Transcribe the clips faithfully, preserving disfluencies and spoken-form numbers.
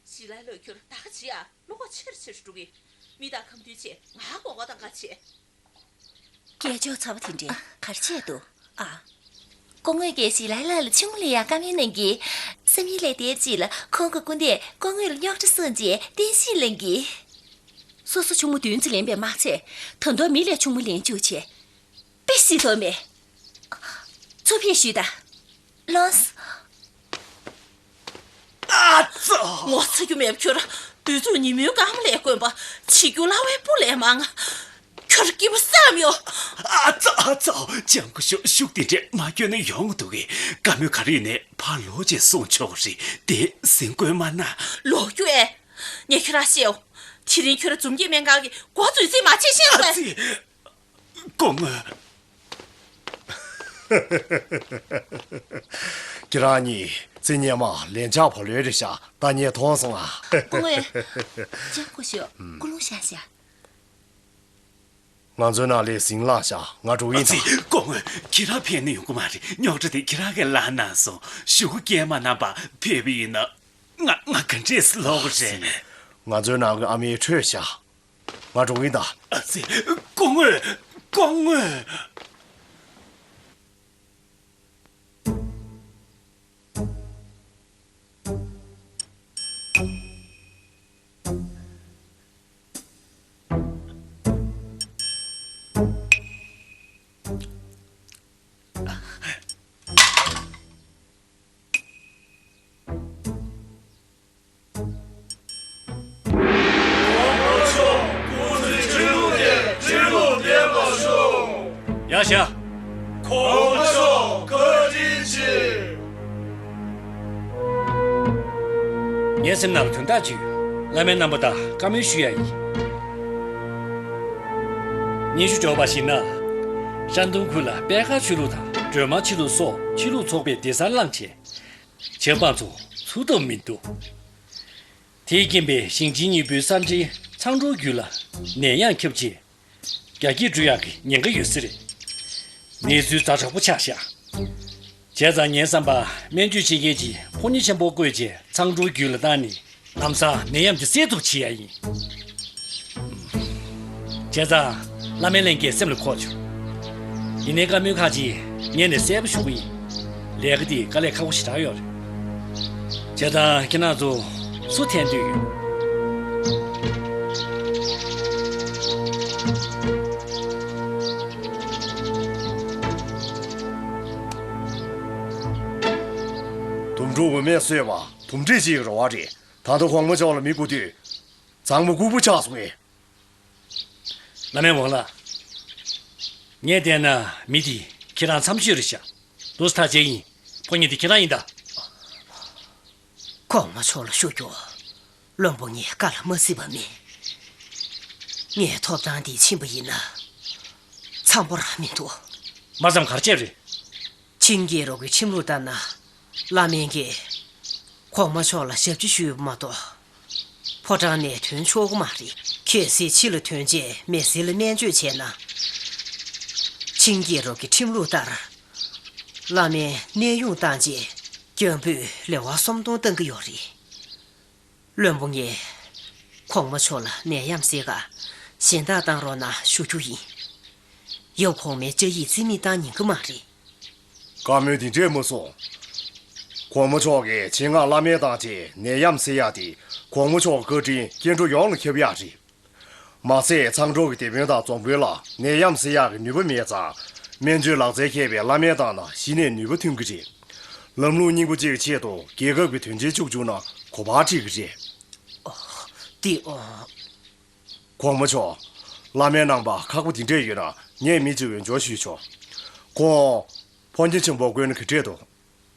ཞི་ལའི་ལོ། ཁྱོད་ད་ག་བྱེད་ཨ། བློ་ཁོག་ཆེར་ཆེར་འགྲོ་གི། མི་དང་ཁ་མཐུན་བྱེད། ང་གོ་གོ་དང་ག་བྱེད། སྐད་ཅོར་ཚ་བ་དེ་འདྲས་ག་རེ་བྱས་འདུག་ཨ། སྐུ་ངོས་ཀྱིས་ཞི་ལའི་ལ་ལ་ཆུང་མ་ལེན་ཡག་བཀའ་མོལ་གནང་གི། བསམ་ཡུལ་ལས་འདས་རྗེས་ལ་ཁོང་གི་སྐུ་ཟླས་སྐུ་ངོ་ལ་རྙོག་དྲ་སོང་རྗེས་བསྟན་བཤིག་ལེན་གི། སོ་སོ་ཆུང་མ་བདུན་ཙམ་ལེན་པའི་དམག་ཆས་ད་དུང་མི་ལས་ཆུང་མ་ལེན་བཅུག་བྱས། དཔེ་སྲིད་དོ་མེད། ཚུར་ཕེབས་ཞུས་དང་། ལོས། ཨ་ཙི། ངོ་ཚ་རྒྱུ་མེད་པ་ཁྱོད། དུས་ཚོད་ཉིན་མོའི་སྐར་མ་ལས་དཀོན་པ། བྱེད་རྒྱུ་སླ་བའི་སྤུ་ལས་མང་། ཁྱོད་སྐྱིད་པོ་བསམ་ཡོད། ཨ་ཙི་ཨ་ཙི། ལྕམ་སྐུ་ཞབས་ཤུགས་དེ་འདྲས་མ་སྐྱོན་ན་ཡོང་འདུག་གི། བཀའ་མོལ་ག་རེ་ཡིན་ནའི་ཕར་ལོག་རྗེས་གསུང་ཆོག་རེད་དེ་ཟིན་དགོས་མ་ན། ལོག་རྒྱུ་ཨེ། ངས་ཁྱོད་རང་བཤད་འོ། དེ་རིང་ཁྱོད་རང་འཛུམ་སྐྱིད་སྨན་ཁང་གི་སྒོ་རྫུན་བརྩིས་མ་བྱེད་ཤེས་སོང་ཨེ། ཨ་ཙི། སྐུ་ངོ། ཁྱེད་རང་གཉིས་ཚེ་སྔོན་མ་ལན་ཆགས་བུ་ལོན་རེད་ཤག་ད་ངས་མཐོང་སོང་ཨ། སྐུ་ངོ། ལྕམ་སྐུ་ཞབས་སྐུ་རླུང་བཞེངས་ཤག་ང་ཚོའི་ནང་ལས་ཟིང་ལངས་ཤག་ང་འགྲོ་གི་ཡིན་ཨ་ཙི། ད། སྐུ་ངོ། ཁྱེད་རང་ཕེབས་ན་ཡོང་གི་མ་རེད། རྙོག་དྲ་དེ་ཁྱེད་རང་གིས་ལངས་གནང་སོང་། ཞུ་སྒོ་བཀལ་མ་གནང་བར་ཕེབས་པ་ཡིན་ན། ང་ང་ག་འདྲས་ལོག་རེད། ང་ཚོའི་ནང་གི་ཨ་མའི་འཕྲོད་ཤག་ང་འགྲོ་གི་ཡིན་ད། ཨ་ཙི། སྐུ་ངོ། སྐུ་ངོ། ཡ་ཤ། གོང་མ་མཆོག་བཀའ་དྲིན་ཆེ། ངའི་སེམས་ནང་ལ་དོན་དག་ཅིག་ཡོད། བླ་མའི་རྣམ་པ་དང་བཀའ་མོལ་ཞུ་ཡ་ཡིན། སྙན་ཞུ་འབྱོར་བ་ཞིག་ན། ཧྲན་ཏུང་ཁུལ་ལ་པད་དཀར་ཆོས་ལུགས་དང་སྒྲོལ་མ་ཆོས་ལུགས་སོགས་ཆོས་ལུགས་ཚོགས་པས་སྡེ་གཟར་བསླངས་བྱས། ཆབ་འབངས་ཚོ་ཚུགས་ཐུབ་མི་འདུག་དེས་རྐྱེན་པས་ཞིང་ཆེན་གཉིས་པོའི་ས་འབྲེལ་མཚང་འབྲུག་རྒྱུད་ལ་ནད་ཡམས་ཁྱབ་རྗེས། རྒྱ་སྐྱེད་འགྲོ་ཡག་གི་ཉེན་ཁ་ཡོད་ས་རེད། གནས་ཚུལ་ཛ་དྲག་པོ་ཆགས་ཤག་བྱས་ཙང་ངའི་བསམ་པར་སྨན་བཅོས་བྱེད་མཁན་གྱི་ཕོ་ཉ་ཆེན་པོ་བསྐོས་རྗེས་མཚང་འབྲུག་རྒྱུད་ལ་བཏང་ནས་ལམ་སང་ནད་ཡམས་འདི་སེལ་ཐུབ་བྱེད་ཡ་ཡིན། བྱས་ཙང་བླ་མའི་ལྷན་རྒྱས་སེམས་ལ་འཁོར་བྱུང་། ཡིན་ནའི་བཀའ་མོལ་ཁག་ཅིག་ངས་ནས་གསལ་པོ་ཞུ་གི་ཡིན། ལས་ཀ་འདི་དཀའ་ལས་ཁག་པོ་ཞེ་དྲག་ཡོད་རེད། བྱས་ཙང་ཁྱེད་རང་ཚོ་སུ་འཐེན་འདོད་ཡོད། དུམ་གྲོགས་འོས་མེད་གསོད་པ་དུམ་གྲ་ཅིག་གི་རེ་བ་རེད། ད་ལྟ་གོང་མ་མཆོག་ལ་མི་དགོས་དུས། ཚང་མ་ལྐུགས་པ་ཆགས་སོང་ངས། བླ་མའི་འོང་ལ། ངས་བལྟས་ན་མི་འདི་ཁྱེད་རང་མཚམས་ཤོད་རེད་ཤག་དུས་ཐག་བཅད་ཡིན། ཕོ་ཉ་འདི་ཁྱེད་རང་ཡིན་ད། གོང་མ་མཆོག་ལ་ཞུ་རྒྱུ། བློན་པོ་ངས་བཀའ་ལ་མ་གཟིགས་པ་མིན། ངས་ཐོབ་ཐང་འདི་ཕྱིན་པ་ཡིན་ན། འཚམ་པོ་རང་མི་འདུག་མ་འཚམ་ག་རེ་བྱས་པ་རེད། ཆིང་རྒྱལ་རབས་ཀྱི་ཁྲིམས་ལུགས་ལྟར་ན། བླ་སྨན་གྱིས་གོང་མ་མཆོག་ལ་ཞབས་ཕྱི་ཞུས་པ་མ་གཏོགས། ཕོ་བྲང་ནས་ཐོན་ཆོག་གི་མ་རེད། གལ་སྲིད་ཕྱི་ལ་ཐོན་རྗེས་མི་སེར་ལ་སྨན་བཅོས་བྱས་ན། ཆིང་རྒྱལ་རབས་ཀྱི་ཁྲིམས་ལུགས་ལྟར། བླ་སྨན་གནས་དབྱུང་བཏང་རྗེས་སྐྱོན་འབུལ་ལེ་དབར་སུམ་སྟོང་གཏང་གི་ཡོད་རེད། བློན་པོ་ངས་གོང་མ་མཆོག་ལ་ནད་ཡམས་སེལ་ག་གཞན་དག་བཏང་རོགས་གནང་ཞུ་རྒྱུ་ཡིན། ཡབ་གོང་མའི་བཅའ་ཡིག་རྩིས་མེད་བཏང་ཉན་གི་མ་རེད། བཀའ་མོལ་འདི་འདྲས་མ་གསུང་། གོང་མ་མཆོག་གིས་ཆེད་མངགས་བླ་སྨན་བཏང་རྗེས་ནད་ཡམས་སེལ་ཡག་དེ་གོང་མ་མཆོག་གི་བཀའ་དྲིན་སྐྱེ་འགྲོ་ཡོངས་ལ་ཁྱབ་ཡག་རེད། མ་ཟད་མཚང་འབྲུག་གི་སྡེ་དཔོན་དང་རྫོང་དཔོན་ལ་ནད་ཡམས་སེལ་ཡག་གི་ནུས་པ་མེད་ཙང་། སྨན་བཅོས་ལག་རྩལ་མཁས་པའི་བླ་སྨན་བཏང་ན་གཞི་ནས་ནུས་པ་ཐོན་གྱི་རེད། ལམ་ལུགས་རྙིང་པ་གཅིག་གི་ཆེད་དུ་རྒྱལ་ཁབ་ཀྱི་དོན་ཆེན་བཅུག་བཅུག་ན་གོ་འཕང་འགྲིག་གི་རེད། འདི་ཨོ། གོང་མ་མཆོག་བླ་སྨན་རྣམ་པ་ཁག་པོ་འདི་འདྲས་ཡོད་ན་ངས་མི་གཅིག་འོས་སྦྱོར་ཞུས་ཆོག་ཁོང་ཕོ་ཉ་ཆེན་པོ་བསྐོས་ན་ག་འདྲས་འདུག་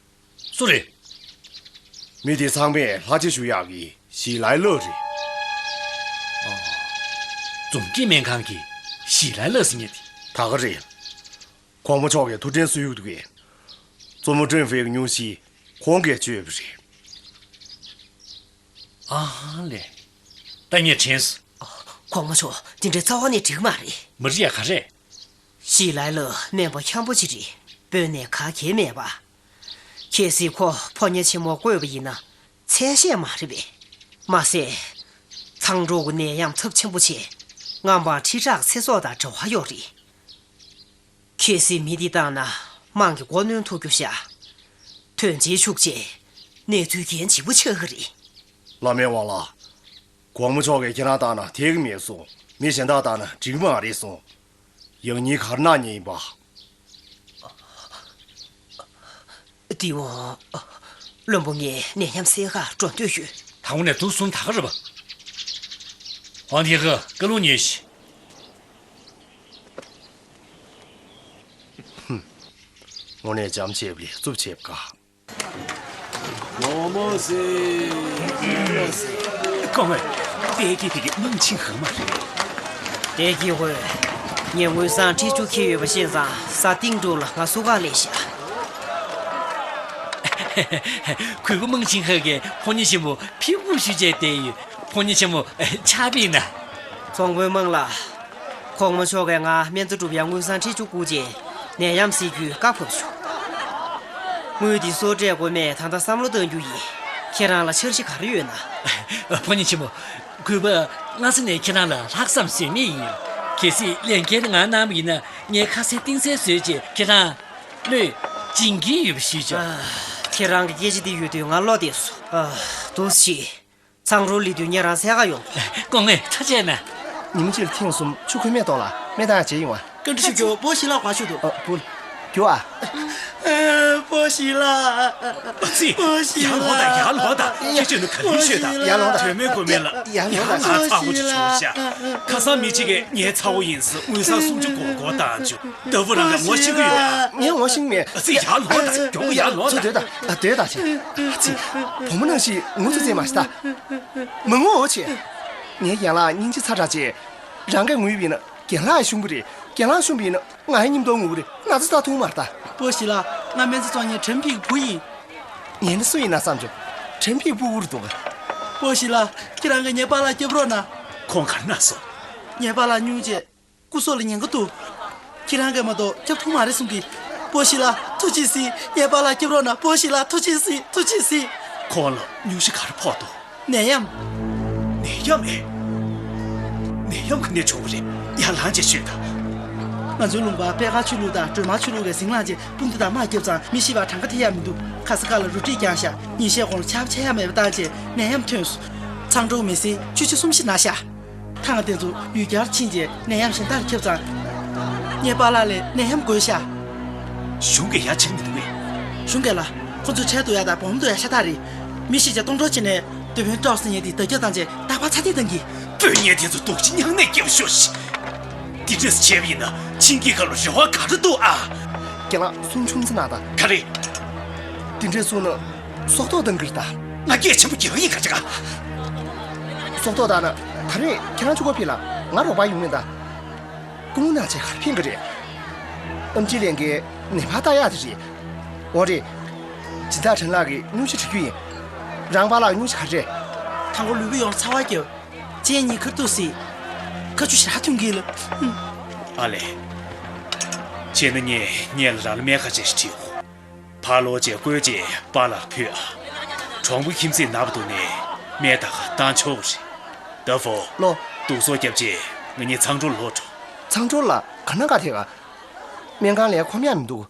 སུ་རེད། མི་དེ་ཚང་མས་ལྷ་རྗེ་ཞུ་ཡག་གི་ཞི་ལའི་ལགས་རེད། ཨོ། འཛུམ་སྐྱིད་སྨན་ཁང་གི་ཞི་ལའི་ལགས་ཟེར་མཁན་དེ། ད་ག་རེད། གོང་མ་མཆོག་གིས་ཐུགས་དྲན་གསོ་ཡུག་འདུག་གས། གཙོ་མོ་ཀྲེང་ཧྥེ་གི་སྙུང་གཞི་ཁོང་གིས་བཅོས་པ་རེད། ཨ་ལས། ད་ངས་དྲན་སོང་། གོང་མ་མཆོག་འདི་འདྲའི་རྩ་བ་ནས་འགྲིག་གི་མ་རེད། མ་རེད་ཡ། ག་རེ། ཞི་ལའི་ལགས་སྨན་པ་འཁྱམ་པོ་ཅིག་རེད། དཔོན་ནས་ག་གེ་མེད་པ། གལ་སྲིད་ཁོ་ཕོ་ཉ་ཆེན་མོ་བསྐོས་པ་ཡིན་ན་ཚད་ཤེས་མ་རེད་པས། མ་ཟད། མཚང་འབྲུག་གི་ནད་ཡམས་ཚབས་ཆེན་པོ་ཆེ། སྔ་མ་ཁྲི་ཕྲག་ཚེ་སྲོག་དང་འབྲེལ་བ་ཡོད་རེད། གལ་སྲིད་མི་འདི་བཏང་ན་དམངས་ཀྱི་མགོ་གནོན་ཐུབ་རྒྱུ་ཤ། དོན་ཆེན་ཤུགས་ཆེ། གནས་ཚུལ་གལ་ཆེན་པོ་ཆགས་ཀྱི་རེད། བླ་མའི་དབང་ལ། གོང་མ་མཆོག་གིས་ཁྱེད་རང་བཏང་ན་འཐད་ཀྱི་མེད་གསུངས། མི་གཞན་དག་བཏང་ན་འགྲིག་གི་མ་རེད་གསུངས། ཡང་སྙིང་ག་རེ་གནང་མཁན་ཡིན་པ། ཏི་ཝང་། བློན་པོ་ངས་ནད་ཡམས་སེལ་གར་འགྲོ་འདོད་ཡོད། ད་དངོས་གནས་དུས་གསུམ་ད་ག་རེད་པ། ཝང་ཐེ་ཧི་བཀའ་ལུང་ཉོན་ཞིག་དངོས་གནས་འཇམ་བྱས་པ་ལས་རྩུབ་བྱས་པ་དགའ། མོ་མོ་སི། མོ་མོ་སི། སྐུ་ངོ། ཏེ་ཀི་ཕི་གི་མང་ཆིང་ཧེ་མ་རེད། ཏེ་ཀི་ཧོས། ངས་དངུལ་སྲང་ཁྲི་བཅུ་ཁྱེར་ཡོད་པ་ཤེས་ཙང་ས་སྟེང་དྲུག་ལ་ང་སུ་ག་ལས་ཤག་གུས་པ་མང་ཆིང་ཧེ་གིས་ཕོ་ཉ་ཆེན་པོ་ཕི་བུ་ཞུ་བྱས་བསྡད་ཡོད། ཕོ་ཉ་ཆེན་མོ་ཆགས་པས་ན། ཚོང་དཔོན་དམངས་ལ། གོང་མ་མཆོག་གིས་ང་སྨན་རྩིས་སྒྲུབ་ཡ་དངུལ་སྲང་ཁྲི་བཅུ་བསྐུར་རྗེས་ནད་ཡམས་སེལ་རྒྱུའི་བཀའ་ཕབ་བྱུང་། དངུལ་འདི་སུར་སྤྲད་དགོས་མེད་ད་ལྟ་བསམ་བློ་གཏང་རྒྱུ་ཡིན། ཁྱེད་རང་ལ་འཆར་གཞི་ག་རེ་ཡོད་ན། ཕོ་ཉ་ཆེན་མོ། གུས་པ་སྔ་ས་ནས་ཁྱེད་རང་ལ་ལྷག་བསམ་ཟོལ་མེད་ཡིན། གལ་སྲིད་ལས་འགན་ང་གནང་བ་ཡིན་ན་ངས་ཁ་གསལ་གཏིང་གསལ་བཟོས་རྗེས་ཁྱེད་རང་བློས་བྱིན་གྱི་ཡོད་པ་ཞུས་ཆོག་ཁྱེད་རང་གི་སྐད་ཆ་འདི་ཡོད་དུས་ང་བློ་བདེ་སོང་། ཨ། འདུག་སེ་བྱེད། མཚང་རུ་ལི་དུས་ཉེ་རང་སེ་ག་ཡོང་། སྐུ་ངོ་ཐུགས་རྗེ་ཆེ་གནང་། ཉིན་གཅིག་ལ་ཐེངས་གསུམ་ཆུ་ཁོལ་མའི་ཐོག་ལ་སྨན་བཏང་བྱེད་ཡོང་ཨ། བཀའ་འདྲི་ཞུ་རྒྱུ་པོ་ཞི་ལ་བ་ཞུ་འདུག་ཨ། པོ། རྒྱུ་ཨ། པོ་ཞི་ལ། ཨ་ཙི། པོ་ཞི་ལ། ཡར་ལོངས་དང་ཡར་ལོངས་དང་ཁྱེད་ཆོས་ནི་ག་རེ་ཤོད་དང་། ཡར་ལོངས་དང་། དོན་མེད་དགོས་མེད་ལ་ཡར་ལོངས་དང་། ང་ཚ་བོ་ཅིག་བྱུང་ཤག་ཁ་སང་མི་གཅིག་གིས་ངའི་ཚ་བོ་ཡིན་ཟེར་དངུལ་སྲང་སུམ་ཅུ་སྒོར་སྒོར་བཏང་བྱུང་། ལྟ་བུ་རང་གིས་ངོ་ཤེས་ཀྱི་ཡོད་ཨ། ངས་ངོ་ཤེས་མེད། ཨ་ཙི་ཡར་ལོངས་དང་མགྱོགས་པོ་ཡར་ལོངས་དང་། ཚུར་སྡོད་དང་། ཨ། སྡོད་དང་ཅིག་ཨ་ཙི། བུ་མོ་ནང་བཞིན་ངུ་ཙི་ཙི་མ་བྱེད་དང་། མི་ངུ་འོ་ཆེ། ངའི་རྒན་ལགས་སྙིང་རྗེ་ཚ་དྲགས་ཆེ། རང་གིས་ངུས་པ་ཡིན་ན་རྒན་ལགས་ཤི་གི་རེད། རྒན་ལགས་ཤི་བ་ཡིན་ན་ང་ཡི་མཉམ་དུ་ངུ་གི་རེད། ན་ཚ་ཚ་ཐུང་མ་རེད་ད། པོ་ཞི་ལ། ང་སྨན་རྩིས་གཙོ་གཉེར་ཁྲེན་ཕིག་བུ་ཡིན། ངས་ནི་སུ་ཡིན་ན་བསམ་བྱུང་། ཁྲེན་ཕིག་བུ་འུར་འདུག་ག་པོ་ཞི་ལ། ཁྱེད་རང་གིས་ངའི་པཱ་ལགས་སྐྱོབ་རོགས་གནང་། ཁོང་ག་རེ་གནང་སོང་། ངའི་པཱ་ལགས་སྙུང་རྗེས། སྐུ་སྲོག་ལ་ཉེན་ཁ་འདུག་ཁྱེད་རང་གིས་མ་གཏོགས་སྐྱོབ་ཐུབ་མ་རེད་གསུང་གི། པོ་ཞི་ལ་ཐུགས་རྗེས་གཟིགས། ངའི་པཱ་ལགས་སྐྱོབ་རོགས་གནང་། པོ་ཞི་ལ་ཐུགས་རྗེས་གཟིགས། ཐུགས་རྗེས་གཟིགས། ཁོང་ལ་སྙུང་གཞི་ག་རེ་ཕོག་འདུག་ནད་ཡམས། ནད་ཡམས་ཨེ། ནད་ཡམས་ག་ནས་བྱུང་བ་རེད། ཡར་ལངས་བྱས་ཤོད་དང་། ང་ཚོའི་ལུང་པ་པད་དཀར་ཆོས་ལུགས་དང་སྒྲོལ་མ་ཆོས་ལུགས་ཀྱིས་ཟིང་ལངས་བྱས་དཔུང་སྡེ་དང་དམག་བརྒྱབ་ཙང་མི་ཤི་བ་གྲངས་ཀ་ཐེ་ཡག་མི་འདུག་ཁ་ས་ཁ་ལ་རུ་སྒྲིག་བརྒྱངས་ཤག་ཉིན་ཤས་གོང་ལ་ཆར་པ་ཆག་ཡག་མེད་པ་བཏང་བྱས་ནད་ཡམས་ཐོན་སོང་། མཚང་འབྲུག་མི་སེར་བཅུ་བཞི་སུམ་བཞི་ན་ཤག་ཐང་དེ་ཚོ་ཡུལ་གྱར་ཕྱིན་རྗེས་ནད་ཡམས་གཞན་དག་ཁྱབ་ཙང་། ངའི་པཱ་ལགས་ལ་ནད་ཡམས་འགོས་ཤག་གཞུང་གིས་ཡ་བྱེད་མི་འདུག་གས། གཞུང་གིས་ལ། ཁོ་ཚོས་ཁྲལ་བསྡུ་ཡ་དང་སྦོམ་བསྡུ་ཡ་ཤ་སྟག་རེད། མི་ཤི་རྗེས་གཏོང་གྲོགས་བྱས་ནས་དེད་དཔོན་ཀྲོག་སི་ཉེ་དེ་བརྡ་སྐྱོན་བཏང་རྗེས་རྟག་པར་ཚ་འདེད་གཏང་གི། དཔོན་ངན་དེ་ཚོ་སྡུག་ཅིང་མྱང་ནད་སྐྱེལ་ཤོག་ཤིག་དེ་འདྲས་བྱས་པ་ཡིན་ན་ཆིང་གི་ཁ་ལོ་རེ་བ་ག་རེ་འདུག་ཨ། རྒན་ལགས་གསུང་ཆུང་ཙམ་གནང་དང་། ག་རེ། དེ་འདྲས་གསུང་ན་སྲོག་ཐོག་བཏང་གི་རེད་ད། ང་སྐད་ཆེན་པོ་རྒྱག་གི་ཡིན་ག་ཅི་ག་སྲོག་ཐོག་བཏང་ན་ད་རེས་ཁྱེད་རང་གཅིག་པོ་ཕེབས་ལ་ང་རོགས་པ་ཡོང་མེད་ད། སྐུ་ངོ་ནང་ཆེ་གར་ཕན་གི་རེད། ཨམ་ཆི་ལན་གི་ནད་པ་ལྟ་ཡག་དེ་རེད། འོ་རེད། སྦྱིན་བདག་ཁྲེན་ལགས་ཀྱི་སྙུང་གཞི་དྲི་རྒྱུ་ཡིན། རང་པཱ་ལགས་སྙུང་གཞི་ག་རེ་རེད། དང་པོ་ལུས་པོ་ཡོངས་ཚ་བ་བརྒྱབ། སྤྱན་གཉིས་ཁ་ཐུག་སྲིད། ཁ་ཆུ་ཞེ་དྲག་ཐོན་གི་ལ། ཨ་ལས། བྱས་ན་ངས་སྔོན་ལ་རང་ལ་སྨན་ཁང་ཅིག་ཁྲིད་འོང་། ཕར་ལོག་རྗེས་བཀོལ་རྗེས་པཱ་ལགས་ཕུལ་ཨ། གྲོང་པ་ཁྱིམ་མཚེས་ན་བ་འདུག་ནས་སྨན་ད་ག་བཏང་ཆོག་གི་རེད། ད་ཧྥོ། ལོ། དུག་སོགས་བརྒྱབ་རྗེས་ང་གཉིས་མཚང་འབྲུག་ལོག་འགྲོ། མཚང་འབྲུག་ལ་ག་ན་ག་ཐེག་ཨ། སྨན་ཁང་ལས་ཁོམ་ཡག་མི་འདུག་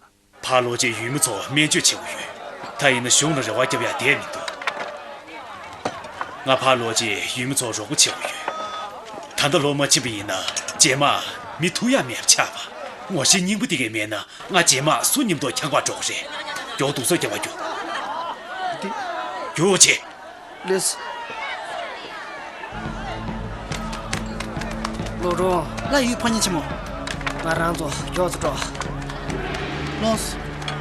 ཕར་ལོག་རྗེས་ཡུལ་མི་ཚོ་སྨན་བཅོས་བྱེད་དགོས་ཡོད། ད་ཡིན་ན་གཞུང་ལ་རེ་བ་བརྒྱབ་ཡག་བསྡད་མི་འདུག་ང་ཕར་ལོག་རྗེས་ཡུལ་མི་ཚོར་རོགས་པ་བྱེད་དགོས་ཡོད། ད་ལྟ་ལོག་མ་ཕྱིན་པ་ཡིན་ན་རྗེས་མ་མི་ཐུག་ཡག་མེད་པ་ཆགས་པ། ངོ་ཤེས་རྙིང་པ་དེ་གས་མེད་ན་ང་རྗེས་མ་སུ་མཉམ་དུ་འཁྱག་པར་འགྲོ་གི་རེད། མགྱོགས་དུག་སོགས་རྒྱག་པར་རྒྱུགས། འདི། རྒྱུགས་བྱེད། ལེས། ལོ་རོ། ལ་ཡུལ་ཕོ་ཉ་ཆེན་མོ། ང་རང་ཚོ་མགྱོགས་ཙམ་འགྲོ། ལོངས།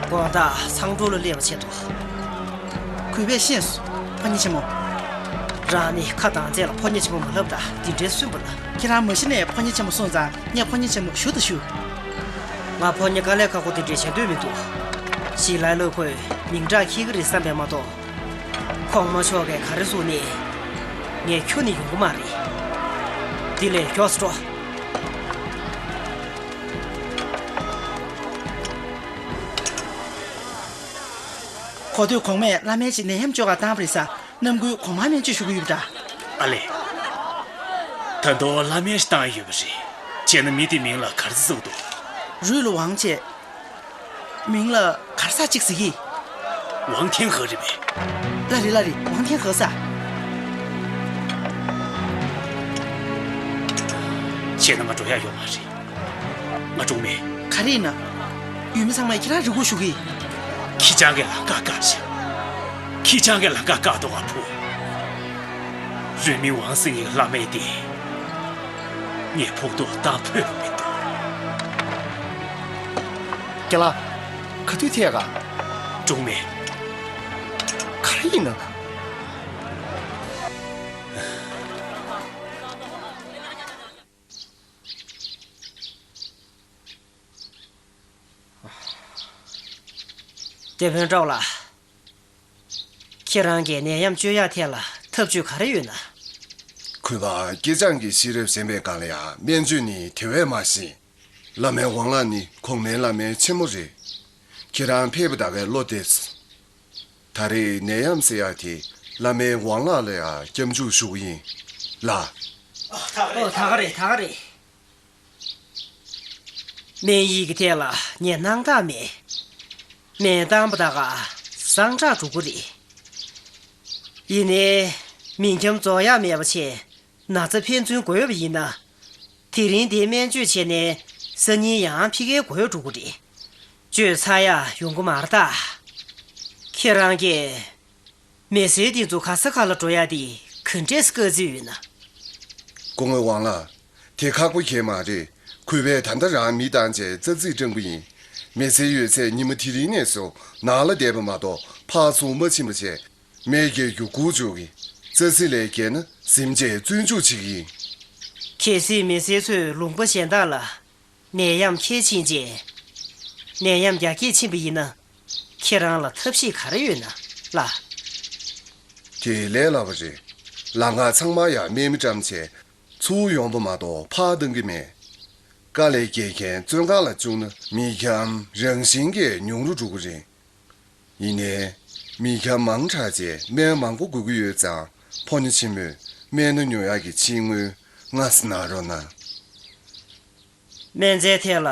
དགོང་དག་མཚང་འབྲུག་ལ་སླེབས་པ་ཆེད་དུ། གུས་པས་ཤེས་སོ། ཕོ་ཉ་ཆེན་མོ། རང་ནི་ཁ་དང་རྩེ་ལ་ཕོ་ཉ་ཆེན་མོ་མ་ལབ་ད་འདི་འདྲའི་སུན་པོ་ལ། ཁྱེད་རང་མ་གཞི་ནས་ཕོ་ཉ་ཆེན་མོ་སོང་ཙང་ངས་ཕོ་ཉ་ཆེན་མོ་ཞུ་དང་ཞུ། ང་ཕོ་ཉ་དཀའ་ལས་ཁག་པོ་འདི་འདྲའི་བྱེད་འདོད་མི་འདུག་ཞི་ལའི་ལོ་ཁོས་མིང་གྲགས་འཁྱེར་གི་རེད་བསམ་པས་མ་གཏོགས། གོང་མ་མཆོག་གིས་ག་རེ་གསུངས་ནས་ངས་ཁྱོན་ནས་ཡོང་གི་མ་རེད། འདི་ལས་མགྱོགས་སུ་འགྲོ། གོ་ཐོས་གོང་མས་བླ་སྨན་ཞིག་ནད་ཡམས་བཅོས་གར་བཏང་བ་རེད་ས། ནམ་རྒྱུན་གོང་མ་སྨན་བཅོས་ཞུ་གི་ཡོད་པ་འདྲ། ཨ་ལེ། ད་དུང་བླ་སྨན་ཞིག་བཏང་ཡོད་པ་རེད། བྱས་ན་མི་དེའི་མིང་ལ་ག་རེ་ཟེར་འདུག་རུས་ལ་ཝང་བྱས། མིང་ལ་ག་རེ་ཟེར་ཅིག་ཟེར་གི། ཝང་ཐེན་ཧེ་རེད་པས། ལགས་རེད་ལགས་རེད། ཝང་ཐེན་ཧེ་ཟེར། བྱས་ན་ང་འགྲོ་ཡག་ཡོད་མ་རེད། ང་ཀྲུང་མེ། ག་རེ་ཡིན་ན། ཡུལ་མི་ཚང་མས་ཁྱེད་རང་རེ་སྐུལ་ཞུ་གི། ཁྱི་སྤྱང་གི་ལམ་ཁ་བཀག་ཤིག་ཁྱི་སྤྱང་གི་ལམ་ཁ་བཀག་འདུག་ག་བུ། རུས་མིང་ཝང་ཟེར་མཁན་གྱི་བླ་སྨན་དེ། ངས་ཕོག་ཐུག་བཏང་ཕོད་པ་མི་འདུག་རྒན་ལགས། ག་དུས་ཐད་ག་ཀྲུང་མེ། ག་རེ་ཡིན་ན། སྡེ་དཔོན་ཀྲོའུ་ལགས། ཁྱེད་རང་གིས་ནད་ཡམས་བཅོས་ཡག་ཐད་ལ་ཐབས་ཇུས་ག་རེ་ཡོད་ན། གུས་པ་སྐྱེས་སྦྱངས་ཀྱི་ཤེས་རབ་ཞན་པའི་སྒང་ལ་ཡང་སྨན་བཅོས་ནི་དེ་བས་མ་ཤེས། བླ་སྨན་ཝང་ལགས་ནི་གོང་མའི་བླ་སྨན་ཆེན་མོ་རེད། ཁྱེད་རང་ཕེབས་པ་ད་གའི་བློ་བདེ། ད་རེས་ནད་ཡམས་ཟེར་ཡག་དེ་བླ་སྨན་ཝང་ལགས་ལ་ཡང་སྐྱབས་འཇུག་ཞུ་གི་ཡིན་ལགས། ཨོ་ད་ག་རེད་ད་ག་རེད། སྨན་ཡིག་གི་ཐད་ལ་ངས་སྣང་དག་མེད། སྨན་བཏང་པ་ད་ག་སངས་དྲག་འགྲོ་གི་རེད། ཡིན་ནའི་མིང་འཁྱམ་རྫོགས་ཡག་མེད་པ་བྱས། ན་ཚ་ཕན་ཚུན་འགོས་པ་ཡིན་ན། དེ་རིང་འདིར་སྨན་བཅོས་བྱས་ནས་སང་ཉིན་ཡང་ཕ་གིར་འགོས་འགྲོ་གི་རེད། བཅོས་ཚར་ཡག་ཡོང་གི་མ་རེད་ད། ཁྱེད་རང་གིས། མི་སེར་འདི་ཚོ་ག་ས་ག་ལ་འགྲོ་ཡག་དེ་ག་འདྲས་སེ་བཀག་རྩིས་ཡོད་ན། སྐུ་ངོ་ཝང་ལགས། དེ་ཁག་པོ་གང་ཡང་མ་རེད། གུས་པས་ད་ལྟ་རང་མི་བཏང་བྱས་རྩ་རྩིས་སྤྲང་པོ་ཡིན། མི་སེར་ཡོད་ཚད་ཉི་མ་དེ་རིང་ནས་བཟུང་ནང་ལ་བསྡད་པ་མ་གཏོགས་ཕར་ཚུར་མ་ཕྱིན་པ་བྱས། སྨན་རྒྱག་རྒྱུ་སྒུག་འཇུག་གི། རྩ་རྩིས་ལས་བརྒལ་ན་ཟིན་བྱས་བཙོན་འཇུག་བྱེད་ཀྱི་ཡིན། གལ་སྲིད་མི་སེར་ཚོས་ལུང་པ་གཞན་དག་ལ་ནད་ཡམས་ཁྱེར་ཕྱིན་རྗེས། ནད་ཡམས་རྒྱ་སྐྱེད་ཕྱིན་པ་ཡིན་ན། ཁྱེད་རང་ལ་ཐབས་ཤེས་ག་རེ་ཡོད་ན་ལགས། དེ་ལས་སླ་བ་རེད། ལམ་ཁ་ཚང་མར་ཡང་སྨན་མི་བཀྲམ་བྱས། ཚུར་ཡོང་པ་མ་གཏོགས་ཕར་བཏང་གི་མེད། དཀའ་ལས་རྒྱག་མཁན་བཙོན་ཁང་ལ་བཅུག་ན་མི་འཁྱམ་རང་བཞིན་གྱིས་ཉུང་རུ་འགྲོ་གི་རེད། ཡིན་ནའི། མི་འཁྱམ་མང་དྲགས་རྗེས་སྨན་མང་པོ་དགོས་ཀྱི་ཡོད་ཙང་ཕོ་ཉ་ཆེན་མོས་སྨན་སྣ་ཉོ་ཡག་གི་ཕྱི་དངུལ་མངགས་གནང་རོགས་གནང་། སྨན་རྫས་ཐད་ལ།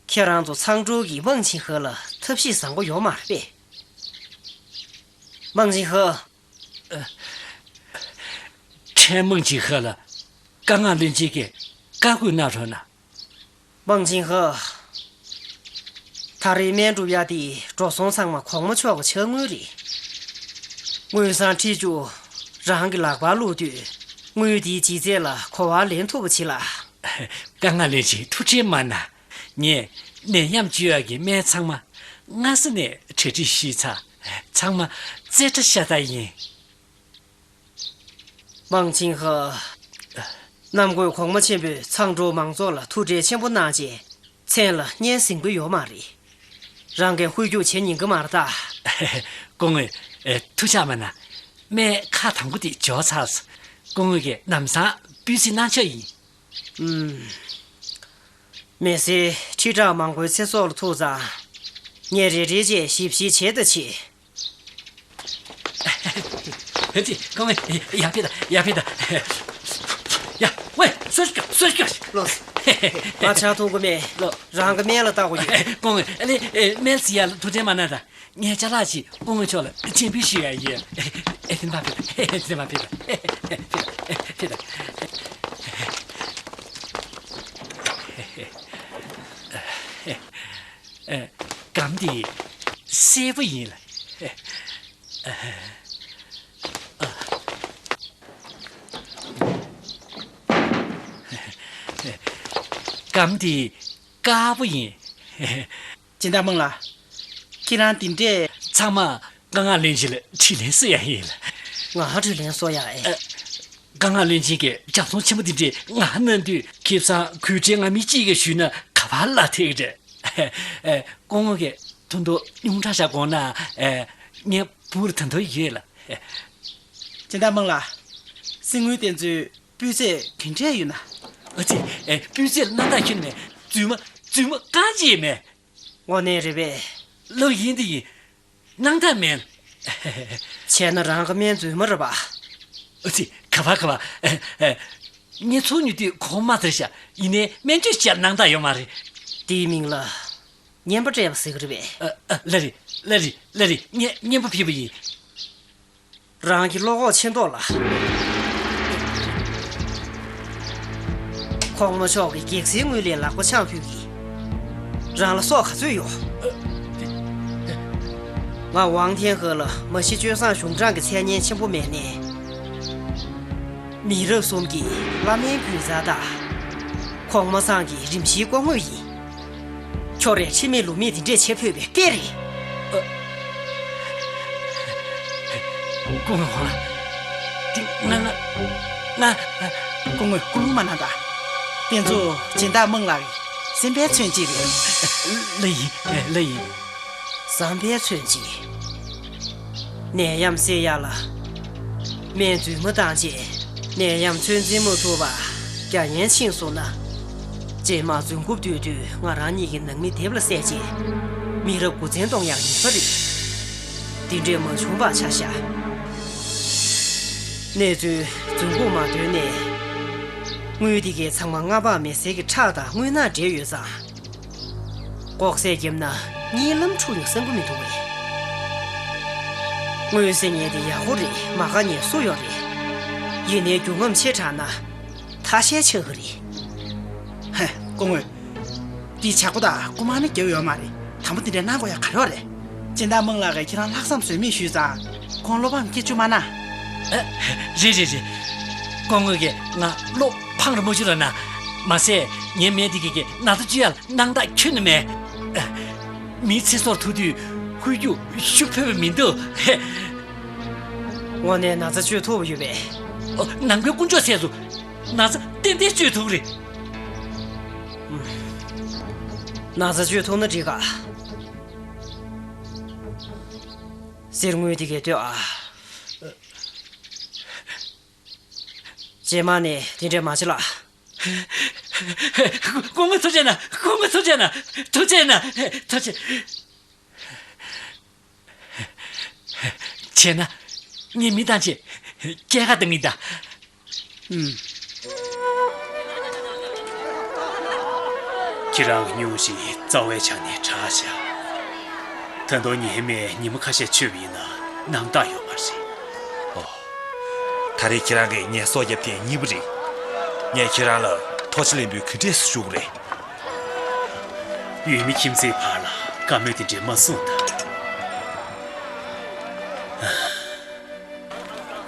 ཁྱེད་རང་ཚོ་ཚང་ཀྲོའུ་གིས་མང་ཆིང་ཧེ་ལ་ཐབས་ཤེས་བཟང་པོ་ཡོད་མ་རེད་པས། མང་ཆིང་ཧེ། ཕྲན་མང་ཆིང་ཧེ་ལ་བཀའ་མངགས་ལྷན་རྒྱས་ཀྱིས་བཀའ་བཀོད་གནང་རོགས་གནང་། མང་ཆིང་ཧེ། ད་རེས་སྨན་སྒྲུབ་ཡག་དེ་འགྲོ་སོང་ཚང་མ་གོང་མ་མཆོག་གི་ཕྱག་དངུལ་རེད། དངུལ་སྲང་ཁྲི་བཅུ་རང་གི་ལག་པར་བླུགས་དུས་དངུལ་དེའི་ལྗིད་ཚད་ལ་གོ་བ་ལེན་ཐུབ་པ་བྱེད་ལ། བཀའ་མངགས་ལྷན་རྒྱས་ཐུགས་ཁྲལ་མ་གནང་། ངས་ནད་ཡམས་བཅོས་ཡག་གི་སྨན་ཚང་མ་སྔ་ས་ནས་གྲ་སྒྲིག་ཞུས་ཚར། ཚང་མ་རྩེ་གྲ་ཤ་སྟག་ཡིན། མང་ཆིང་ཧེ། གནམ་བསྐོས་གོང་མ་ཆེན་པོས་ཚང་ཀྲོའུ་མང་ཚོགས་ལ་ཐུགས་ཁྲལ་ཆེན་པོ་གནང་རྗེས་མཚན་ལ་སྙན་སེང་པོ་ཡོད་མ་རེད། རང་གིས་ཧུར་རྒྱུག་བྱེད་ཉན་གི་མ་རེད་ད། སྐུ་ངོ། ཐུགས་ཆགས་མ་གནང་། སྨན་ཁག་དང་པོ་དེ་འཇོག་ཚར་སོང་། སྐུ་ངོ་གིས་ལམ་སང་སྤུས་ཚད་གནང་ཆོག་ཡིན། ཨུམ། མི་སེར་ཁྲི་ཕྲག་མང་པོའི་ཚེ་སྲོག་ལ་ཐུག་ཙང་། ངས་རེ་རེ་བྱས་ཞིབ་བཤེར་བྱེད་ད་བྱེད། ཧེ་ཙི། ཁོང་ཡར་ཕེབས་དང་། ཡར་ཕེབས་དང་། ཡ། ཝེ། སོ་སྐྱོ། སོ་སྐྱོ། ལོས། ང་ཆང་འཐུང་གི་མེད། ལོ། རང་གི་སྨན་ལ་བལྟ་དགོས་ཡོད། ཁོང་ཨ་ལེ། སྨན་ཟེར་ཡ་ལ་ཐུགས་ཁྲལ་མ་གནང་དང་། ངས་ཅ་ལག་ཅིག་སྐུ་ངོ་མཆོག་ལ་སྤྱན་འབུལ་ཞུ་ཡ་ཡིན། ཨེ་དེ་ནས་མར་ཕེབས་དང་། ཨེ་དེ་ནས་མར་ཕེབས་དང་། ཨེ་ཕེབས་དང་། ཨེ་ཕེབས་དང་། ཨེ། སྒམ་འདི་སེར་པོ་ཡིན་ལ། སྒམ་འདི་དཀར་པོ་ཡིན། སྦྱིན་བདག་མང་ལགས། ཁྱེད་རང་འདི་འདྲས། ཚང་མ་བཀའ་མངགས་ལྷན་རྒྱས་ལ་དྲིན་ལན་གསོ་ཡ་ཡིན་ལ། ང་དྲིན་ལན་གསོ་ཡ་ཨེ། བཀའ་མངགས་བློན་ཆེན་གྱིས་རྒྱབ་སོང་ཆེན་པོ་འདི་འདྲའི་ང་གནང་དུས། ཁེ་བཟང་གུས་བཀུར་ང་མི་གཅིག་གིས་ཞུས་ན་ག་པར་ལ་ཐེག་རེད། ཨེ། སྐུ་ངོ་གིས་ཐུགས་འདོད་ཉུང་དྲགས་བཞག་དགོངས་གནང་། ཨེ། ངས་བུ་རུ་ད་འདོད་ཡོད་ལ། ཨེ། སྦྱིན་བདག་མང་ལགས། གསེར་དངུལ་དེ་ཚོའི་སྤུས་ཚད་ག་འདྲས་ཡོད་ན། ཨ་ཙི། ཨེ། སྤུས་ཚད་ལ་རྣམ་དག་ཁྱོན་མེད། རྫུན་མ། རྫུན་མ་རྐང་གཅིག་མེད། དངོས་གནས་རེད་པས། ལོ་ཡིན་དེ་ཡིན། སྣང་དག་མེད། བྱས་ན་རང་གི་སྨན་རྫུན་མ་རེད་པ། ཨུ་ཙི། ག་བ་ག་བ། ཨེ་ཨེ། ངས་ཚོགས་ཉོས་དུས་གོང་མ་ཟེར་ཤག་ཡིན་ནའི་སྨན་བཅོས་བྱས་གནང་སྟངས་ཡོད་མ་རེད། དེའི་མིང་ལ་ངན་པ་སྤྲད་པ་ཟེར་གི་རེད་པས། ཨ་ཨ། ལགས་རེད། ལགས་རེད། ལགས་རེད། ངས་ངན་པ་ཕུལ་བ་ཡིན། རང་གི་བློ་ཁོག་ཆེ་མདོག་ལ། གོང་མ་མཆོག་གི་གེགས་སེལ་དངུལ་ལས་ལག་པ་འཆང་ཕོད་ཀྱི། རང་ལ་སྲོག་ག་ཚོད་ཡོད། ང་ཝང་ཐེན་ཧེ་ལ་མ་གཞི་སྤྱོད་བཟང་གཞུང་དྲང་གི་མཚན་སྙན་ཆེན་པོ་མེད་ནའི། མི་རབས་གསུམ་གྱི་བླ་མའི་རྒྱུད་བཟའ་ཟླ། གོང་མ་ཚང་གི་རིམ་བཞིའི་སྐུ་ངོ་ཡིན། ཁྱོད་རས་ཁྲིམས་མེད་ལུགས་མེད་དེ་འདྲས་བྱེད་ཕོད་པའི་སྐད་རེད། ཨ། སྐུ་ངོ་ཧོ་ལ། དེ་ང་ང་ང་། སྐུ་ངོ་སྐུ་ངོ་མ་གནང་དང་། དེ་ཚོ་སྦྱིན་བདག་དམངས་ལགས་ཀྱི་སེམས་པའི་མཚོན་བྱེད་རེད། ལགས་ཡིན། ལགས་ཡིན། བསམ་པའི་མཚོན་བྱེད། ནད་ཡམས་སེལ་ཡག་ལ་སྨན་རྫུན་མ་བཏང་རྗེས་ནད་ཡམས་ཚོད་འཛིན་མ་ཐུབ་པ་རྒྱ་ཡན་ཕྱིན་སོང་ན། རྗེས་མ་རྫུན་རྐུབ་བརྟོལ་དུས་ང་རང་ཉིད་ཀྱི་ནང་མི་སྡེབ་ལ་བསད་རྗེས་མི་རབས་དགུ་བཙན་གཏོང་ཡག་ཡིན་ས་རེད། འདི་འདྲས་མ་བྱུང་བར་ཆ་བཞག་གནས་ཚུལ་རྫུན་རྐུབ་མ་བརྟོལ་ནས། དངུལ་འདི་གའི་ཚང་མ་སྔ་བག་མེད་སའི་གི་ཁྲག་དང་རྔུལ་ནག་འདྲེས་ཡོད་ཙང་། ལྐོག་ཟས་བརྒྱབ་ན་གཉིད་ལམ་འཁྲུག་ཡོང་བསམ་གི་མི་འདུག་བས། དངུལ་ཟེར་མཁན་དེ་ཡག་པོ་རེད། མ་དགའ་མཁན་སུ་ཡོད་རེད། ཡིན་ནའི་རྒྱུ་རྔམ་ཆེ་དྲགས་ན་ཐ་ཤལ་ཆགས་གི་རེད། ཧེ། སྐུ་ངོ། འདི་ཇག་པ་དང་རྐུ་མ་ནི་རྒྱག་ཡོད་མ་རེད། དང་པོ་འདི་འདྲ་གནང་དགོས་ཡག་ག་རེ་ཡོད་རེད། སྦྱིན་བདག་དམངས་ལགས་ཀྱིས་ཁྱེད་རང་ལྷག་བསམ་ཟོལ་མེད་ཞུས་ཙང་ཁོང་བློ་ཕམ་སྐྱེ་བཅུག་མ་གནང་། ཨ། རེད་རེད་རེད། སྐུ་ངོ་གིས་ང་བློ་ཕམ་རེ་མ་བཅུག་རོགས་གནང་། མ་ཟད་ངའི་སྨན་འདི་གི་གི་ན་ཚ་བཅོས་ཡག་གནང་སྟངས་ཁྱོན་ནས་མེད། ཨ། མིའི་ཚེ་སྲོག་ཐུག་དུས་ཧུད་རྒྱུག་ཤུགས་ཕོད་པ་མི་འདུག་དངོས་གནས་ན་ཚ་བཅོས་ཐུབ་པ་ཡོད་པས། ཨོ། ནང་པའི་དཀོན་མཆོག་སྲས་སུ། ན་ཚ་ཏན་ཏན་བཅོས་ཐུབ་རེད། ན་ཚ་བཅོས་ཐུབ་ན་འགྲིག་ག་གསེར་དངུལ་དེ་གས་ལྟོས་ཨ། རྗེས་མ་ནས་དེ་འདྲས་མ་བྱེད་ལ། སྐུ་ངོ་ཐུགས་རྗེ་གནང་། སྐུ་ངོ་ཐུགས་རྗེ་གནང་། ཐུགས་རྗེ་གནང་། ཐུགས་རྗེ། བྱས་ན། ངས་མི་བཏང་ཆེད་སྐྱེལ་ཀ་བཏང་གི་ཡིན་ད། ཨུམ། ཁྱེད་རང་གི་སྙུང་གཞི་རྩ་བའི་ཆ་ནས་དྲག་ཤག་ད་དུང་ཉི་མས་ཉི་མ་ཁ་ཤས་འཆུས་པ་ཡིན་ན་རྣམ་རྟོག་ཡོད་མ་རེད། ཨོ། ད་རེས་ཁྱེད་རང་གིས་ངའི་སྲོག་བསྐྱབས་དེ་གཉིས་པ་རེད། ངས་ཁྱེད་རང་ལ་ཐོག་ཆེ་ལན་པོ་ག་འདྲས་སེ་ཞུ་དགོས་རེད། ཡུལ་མི་ཁྱིམ་མཚེས་བར་ལ་བཀའ་མོལ་དེ་འདྲས་མ་གསུངས་དང་།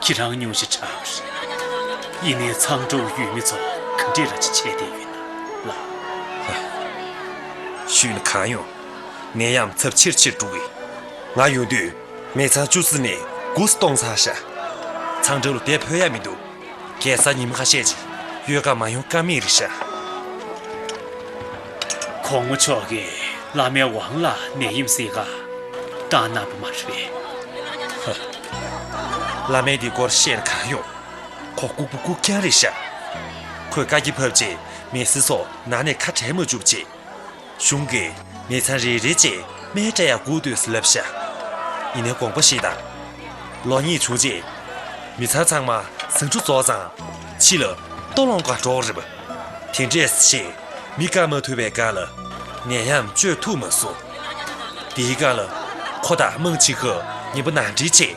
ཁྱེད་རང་སྙུང་གཞི་དྲག་པ་རེད། ཡིན་ནའི་མཚང་འབྲོག་ཡུལ་མི་ཚོ་ག་འདྲས་ལ་ཅིག་བྱས་བསྡད་ཡོད་ན་ལགས། ཞུས་ན་གང་ཡོང་། ནད་ཡམས་ཚབས་ཆེར་ཆེར་འགྲོ་གི། ང་ཡོང་དུས་མི་ཚང་བཅུ་ཙམ་ནས་དགུ་ཙམ་གཏོང་ཚར་ཤག་མཚང་འབྲོག་ལ་བསྡད་ཕོད་ཡ་མི་འདུག་གེ་སར་ཉི་མ་ཁ་ཤས་ཅིག་ཡོད་ཀ་མ་ཡོང་ཀ་མེད་རེད་ཤག་གོང་མ་མཆོག་གིས་བླ་མའི་ཝང་ལ་ནད་ཡམས་སེལ་ག་བཏང་གནང་བ་མ་རེད་པས། ཧ། བླ་མས་འདི་སྐོར་བཤད་ན་གང་ཡོང་། ཁོ་ལྐུགས་པ་ལྐུགས་རྐྱང་རེད་ཤག་ཁོས་བཀའ་རྒྱ་ཕབ་རྗེས་མི་སེར་ཚོ་ནང་ནས་ཁ་བྲལ་མ་བཅུག་ཅེས། གཞུང་གིས་མི་ཚང་རེ་རེ་བཅས་སྨན་སྤྲད་ཡག་སྒུག་སྡོད་ཟེར་ལབ་ཤག་ཡིན་ནའི་དགོངས་པ་བཞེས་དང་། ལོ་གཉིས་བྱུང་རྗེས། མི་ཚང་ཚང་མ་ཟ་འབྲུ་རྫོགས་ཙང་ཕྱི་ལ་ལྟོ་སློང་ག་འགྲོ་གི་རེད་པ། དེ་འདྲས་བྱས་མི་བཀག་མ་ཐུབ་པའི་སྒང་ལ་ནད་ཡམས་བཅོས་ཐུབ་མ་སོང་། དེའི་སྒང་ལ་ཁོ་དང་དམངས་ཆེན་ཁག་ངན་པ་ནང་འདྲེན་བྱས།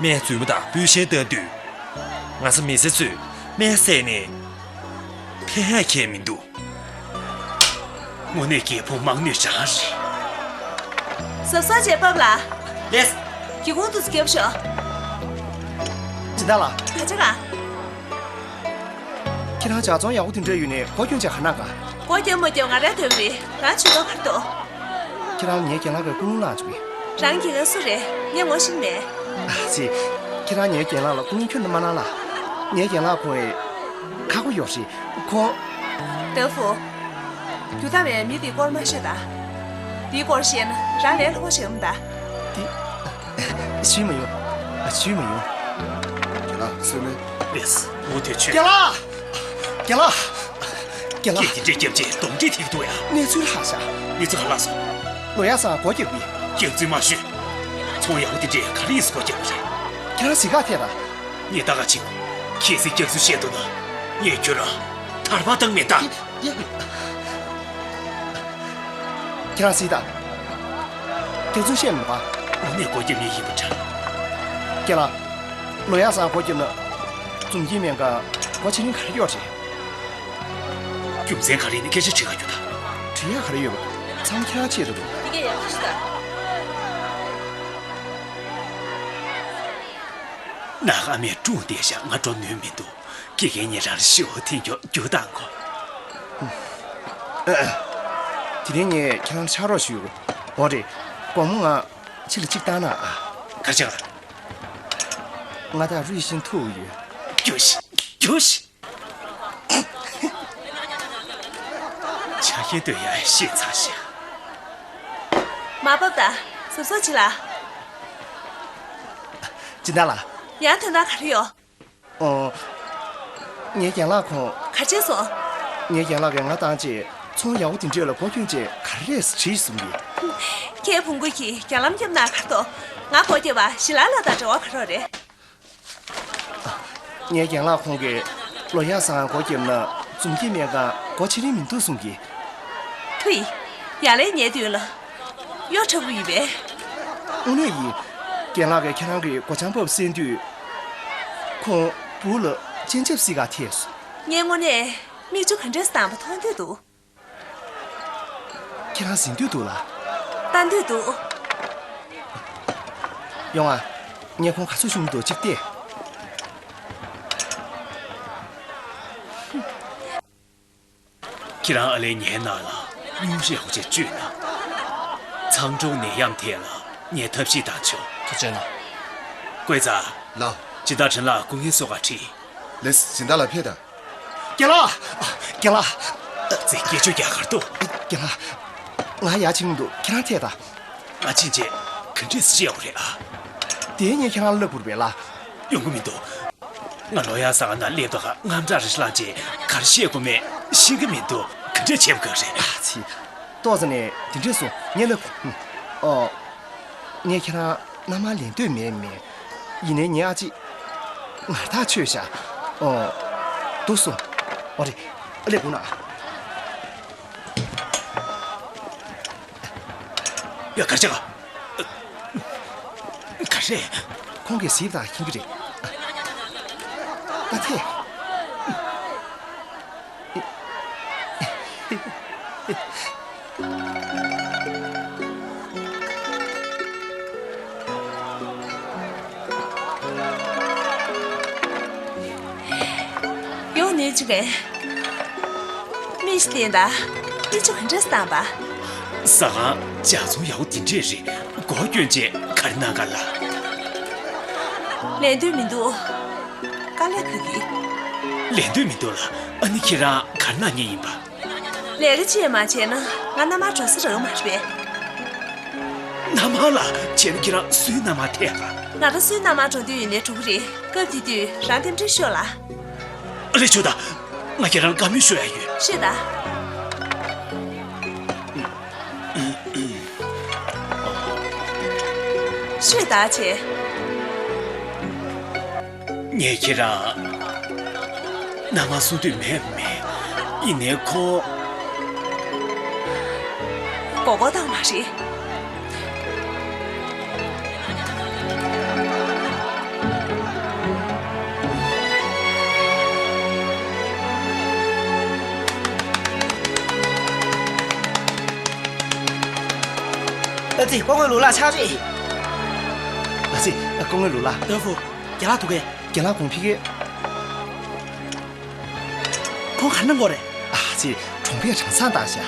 སྨན་རྫུན་མ་དང་སྤུས་ཞན་བཏང་དུས། ང་ཚོ་མི་སེར་ཚོས་སྨན་བཟས་ནས་ཕན་ཡག་གང་ཡང་མི་འདུག་དངོས་གནས་རྒྱལ་ཕམ་དམག་ནུས་ཅན་རེད། གཟབ་གཟབ་བྱས་ཕབ་ལ། ལེས། སྒེའུ་ཁུང་དུ་སྐྱབས་ཤོག་སྦྱིན་བདག་ལགས། ག་ཅི་ག་ཁྱེད་རང་ཇ་ཚོང་ཡག་པོ་དེ་འདྲ་ཡོད་ནས་སྒོ་རྒྱབ་བྱས་ག་ན་ག་སྒོ་རྒྱབ་མ་རྒྱབ་ང་རའི་དོན་མེད། རང་ཇུས་གཏོང་ག་རེ་འདུག་ཁྱེད་རང་ངའི་རྒན་ལགས་ཀྱི་ཀུན་སློང་བླངས་བཅུག་གི། རང་རྒན་ལགས་སུ་རེད། ངས་ངོ་ཤེས་མེད། ཨ་ཙི། ཁྱེད་རང་ངའི་རྒན་ལགས་ལ་ཀུན་སློང་ཁྱོན་ནས་མ་གནང་ལ། ངའི་རྒན་ལགས་ཁོ་ཁག་པོ་ཡོད་རེད། ཁོ། ཏེ་ཧྥུ། རྒྱུ་དག་པའི་མི་དེའི་སྐོར་མ་བཤད་ད། དེའི་སྐོར་བཤད་ན་རང་ལས་སླ་པོ་ཞིག་འོང་ད། དེ། ཞུས་མ་ཡོང་། ཞུས་མ་ཡོང་། རྒན་ལགས་སེམས་ལས། ལེས། མུ་མཐུད་བྱོས། རྒན་ལགས། རྒན་ལགས། རྒན་ལགས། སྐད་དེ་འདྲས་བརྒྱབ་རྗེས་གདོན་འདྲེ་ཐེབས་འདུག་ཡ། གནས་ཚུལ་ལྷག་ཤག་མི་ཚོ་ག་ལ་སོང་། ལོ་ཡག་སང་སྒོ་རྒྱབ་ཀྱི། རྒྱབ་རྩིས་མ་ཞུས། ཚོང་ཡག་པོ་དེ་འདྲས་ག་རེ་ཡིན་སྒོ་རྒྱབ་པ་རེད། ཁྱེད་རང་ཟིག་ག་ཐད་ད། ངས་ད་ག་ཅིག་གལ་སྲིད་རྒྱག་ཚུལ་བཤད་ཐུབ་ན་ངས་ཁྱོད་རང་ཐར་པ་བཏང་མེད་ད། ཁྱེད་རང་གཟིགས་དང་། རྒྱག་ཚུལ་བཤད་མི་ཕོད། དངོས་གནས་སྒོ་རྒྱབ་མཁན་ཡིན་པ་འདྲ། རྒན་ལགས། ལོ་ཡག་སང་སྒོ་བརྒྱབ་ན་འཛུམ་སྐྱིད་སྨན་ཁང་སྒོ་ཕྱེ་རིན་ག་རེ་ཡོད་རེད། རྒྱུ་མཚན་ག་རེ་ཡིན་ན་སྐད་ཆ་དྲི་ག་རྒྱུ་ད། དྲི་ཡག་ག་རེ་ཡོད་པ། ཚང་མ་ཁྱེད་རང་ཆེད་དུ་འདུག་འདི་གས་ཡག་ཤི་ད། ནག་ཨ་མས་སྒྲུང་བལྟས་ཤག་ང་འགྲོ་ནུས་མི་འདུག་དགེ་རྒན་ཉིད་རང་ལ་ཞུ་བ་འཐེན་རྒྱུ་རྒྱུ་དང་གོ། དེ་རིང་ངས་ཁྱེད་རང་ཕྱག་རོགས་ཞུ་དགོས། འོ་རེད། དགོང་མོ་ང་ཕྱི་ལ་གཅིག་བཏང་ན་ཨ། ག་ཅག་ང་དང་རུས་ཤིང་ཐུག་ཡོད། རྒྱུ་ཤི། རྒྱུ་ཤི། ཆ་ཤས་ལྟོས་ཡ་ཤེས་ཚར་ཤག་མ་བབས་ད། གཟབ་གཟབ་བྱེད་ལ། སྦྱིན་བདག་ལགས། ཡང་དོན་དག་ག་རེ་ཡོད། ཨོ། ངའི་རྒན་ལགས་ཁོང་། ག་བྱས་སོང་། ངའི་རྒན་ལགས་ཀྱིས་ང་བཏང་རྗེས་ཚོང་ཡག་པོ་དེ་འདྲས་ལ་སྒོ་སྐྱོན་རྗེས་ག་རེ་རེད་དྲིས་གསུང་གི། ཁྱེད་བོང་གུ་གིས་རྒྱ་ལམ་བརྒྱབ་ན་གར་དོ། ང་སྒོ་བརྒྱབ་པ་ཞི་ལ་ལ་དང་འབྲེལ་བ་ག་རེ་རེད། ངའི་རྒན་ལགས་ཁོང་གིས་ལོ་ཡག་སང་སྒོ་བརྒྱབ་ན་འཛུམ་སྐྱིད་སྨན་ཁང་སྒོ་ཕྱེ་རིན་མི་འདུག་གསུང་གི། ཐུ་ཡི། ཡ་ལས་ཉལ་དུས་ལ། གཡོ་འཁྲབ་གི་ཡོད་པས། དངོས་གནས་ཡིན། རྒན་ལགས་ཀྱིས་ཁྱེད་རང་གི་སྒོ་བྱང་བབས་གསན་དུས། ཁོང་སྦུག་ལ་སྤྱན་ཆབ་བསིལ་ག་ཐེབས་སོང་། ངས་དངོས་གནས་མིག་ཆུ་ག་འདྲས་བཏང་པ་མཐོང་འདོད་འདུག་ཁྱེད་རང་གཟིགས་འདོད་འདུག་ལ། ལྟ་འདོད་འདུག་ཡོང་ཨ། ངས་ཁོང་ག་ཚོད་ཤོང་གི་འདུག་ཅིག་བལྟས། ཁྱེད་རང་ཨ་ལས་ངའི་ནང་ལ་སྙུང་གཞི་ཡག་པོ་ཅིག་བཅུག་ན། མཚང་སྒྲོག་ནད་ཡམས་ཐད་ལ་ངས་ཐབས་ཤེས་བཏང་ཆོག་ཐུགས་རྗེ་གནང་། ཀུའེ་ཙ། ལགས། སྦྱིན་བདག་ཁྲིན་ལགས་སྐུ་ངལ་གསོ་ག་ཁྲིད། ལགས། སྦྱིན་བདག་ལགས་ཕེབས་དང་། རྒན་ལགས། རྒན་ལགས། ཙི་སྐད་ཅོ་རྒྱག་གར་འདུག་རྒན་ལགས། ང་ཡར་ཕྱིན་འདུག་ཁྱེད་རང་ཐད་དང་། ང་ཕྱིན་རྗེས་ག་འདྲས་སེ་བཤད་དགོས་རེད་ཨ། དེ་ངས་ཁྱེད་རང་ལ་ལབ་དགོས་རེད་པས་ལགས། ཡོང་གི་མི་འདུག་ང་ལོ་ཡག་སང་ན་སླེབས་དུས་སྔ་དྲགས་རེ་ཞིག་ལངས་རྗེས་ག་རེ་བཤད་དགོས་མེད་ཤེས་ཀྱི་མི་འདུག་ག་འདྲས་བྱེད་དགོས་རེད། ཨ་ཙི། ཏོག་ཙམ་ནས་དེ་འདྲས་སོང་། ངས་ལབ། ཨོ། ངས་ཁྱེད་རང་མནའ་མར་ལེན་འདོད་མེད་མེད། ཡིན་ནའི་ངས་ཨ་ཅེ་ངར་ཐག་ཆོད་ཤག་ཨོ། འདུག་སོང་། ཨོ་རེད། ཨ་ལས་དགོངས་ན། ཡ་གར་ཆག་ག་རེ། ཁོང་གིས་གཟིགས་དང་ཤེས་ཀྱི་རེད། ཨ་ཐེ། ཡོང་ནས་ཅི་གས། མི་ཞིག་བསྟན་ད། མི་ཆུ་ག་འདྲས་བཏང་པ། ཟ་ཁང་ཇ་ཚོང་ཡག་པོ་དེ་འདྲས་རེད། སྒོ་སྐྱོན་ཅེས་ག་རེ་གནང་ག་ལ། ལེན་འདོད་མི་འདུག་དཀའ་ལས་ཁག་གི། ལེན་འདོད་མི་འདུག་ལ། ཨ་ནི་ཁྱེད་རང་ག་རེ་གནང་མཁན་ཡིན་པ། ལས་ཀ་ཅིག་མ་བྱས་ན་ང་མནའ་མར་འགྲོ་ས་རག་གི་མ་རེད་པས། མནའ་མར་ལ་བྱས་ན་ཁྱེད་རང་སུའི་མནའ་མར་ཐད་ག་ང་རང་སུའི་མནའ་མར་འགྲོ་འདོད་ཡོད་ནའི་འགྲོ་གི་རེད། སྐབས་དེ་དུས་རང་རྟེན་འབྲེལ་ཤོག་ལ། ཨ་ལས་ཆོག་ད། ང་ཁྱེད་རང་བཀའ་མོལ་ཤོད་ཡ་ཡོད། ཤོད་ད། ཤོད་ད་བྱས། ངས་ཁྱེད་རང་མནའ་མ་གསུང་འདོད་མེད་མེད། ཡིན་ནའི་ཁོ་མགོ་སྐོར་བཏང་མ་རེད། ཨ་ཙི། སྐུ་ངོ་ལུག་ལགས་ཕྱག་རེད། ཨ་ཙི། སྐུ་ངོ་ལུག་ལགས། ཏོ་ཧྥུ། རྒན་ལགས་འདུག་གས། རྒན་ལགས་གོང་ཕི་གས། ཁོང་ག་ན་འགོ་རེད། ཨ་ཙི། གྲོང་པས་གྲངས་ཚང་བཏང་ཤག་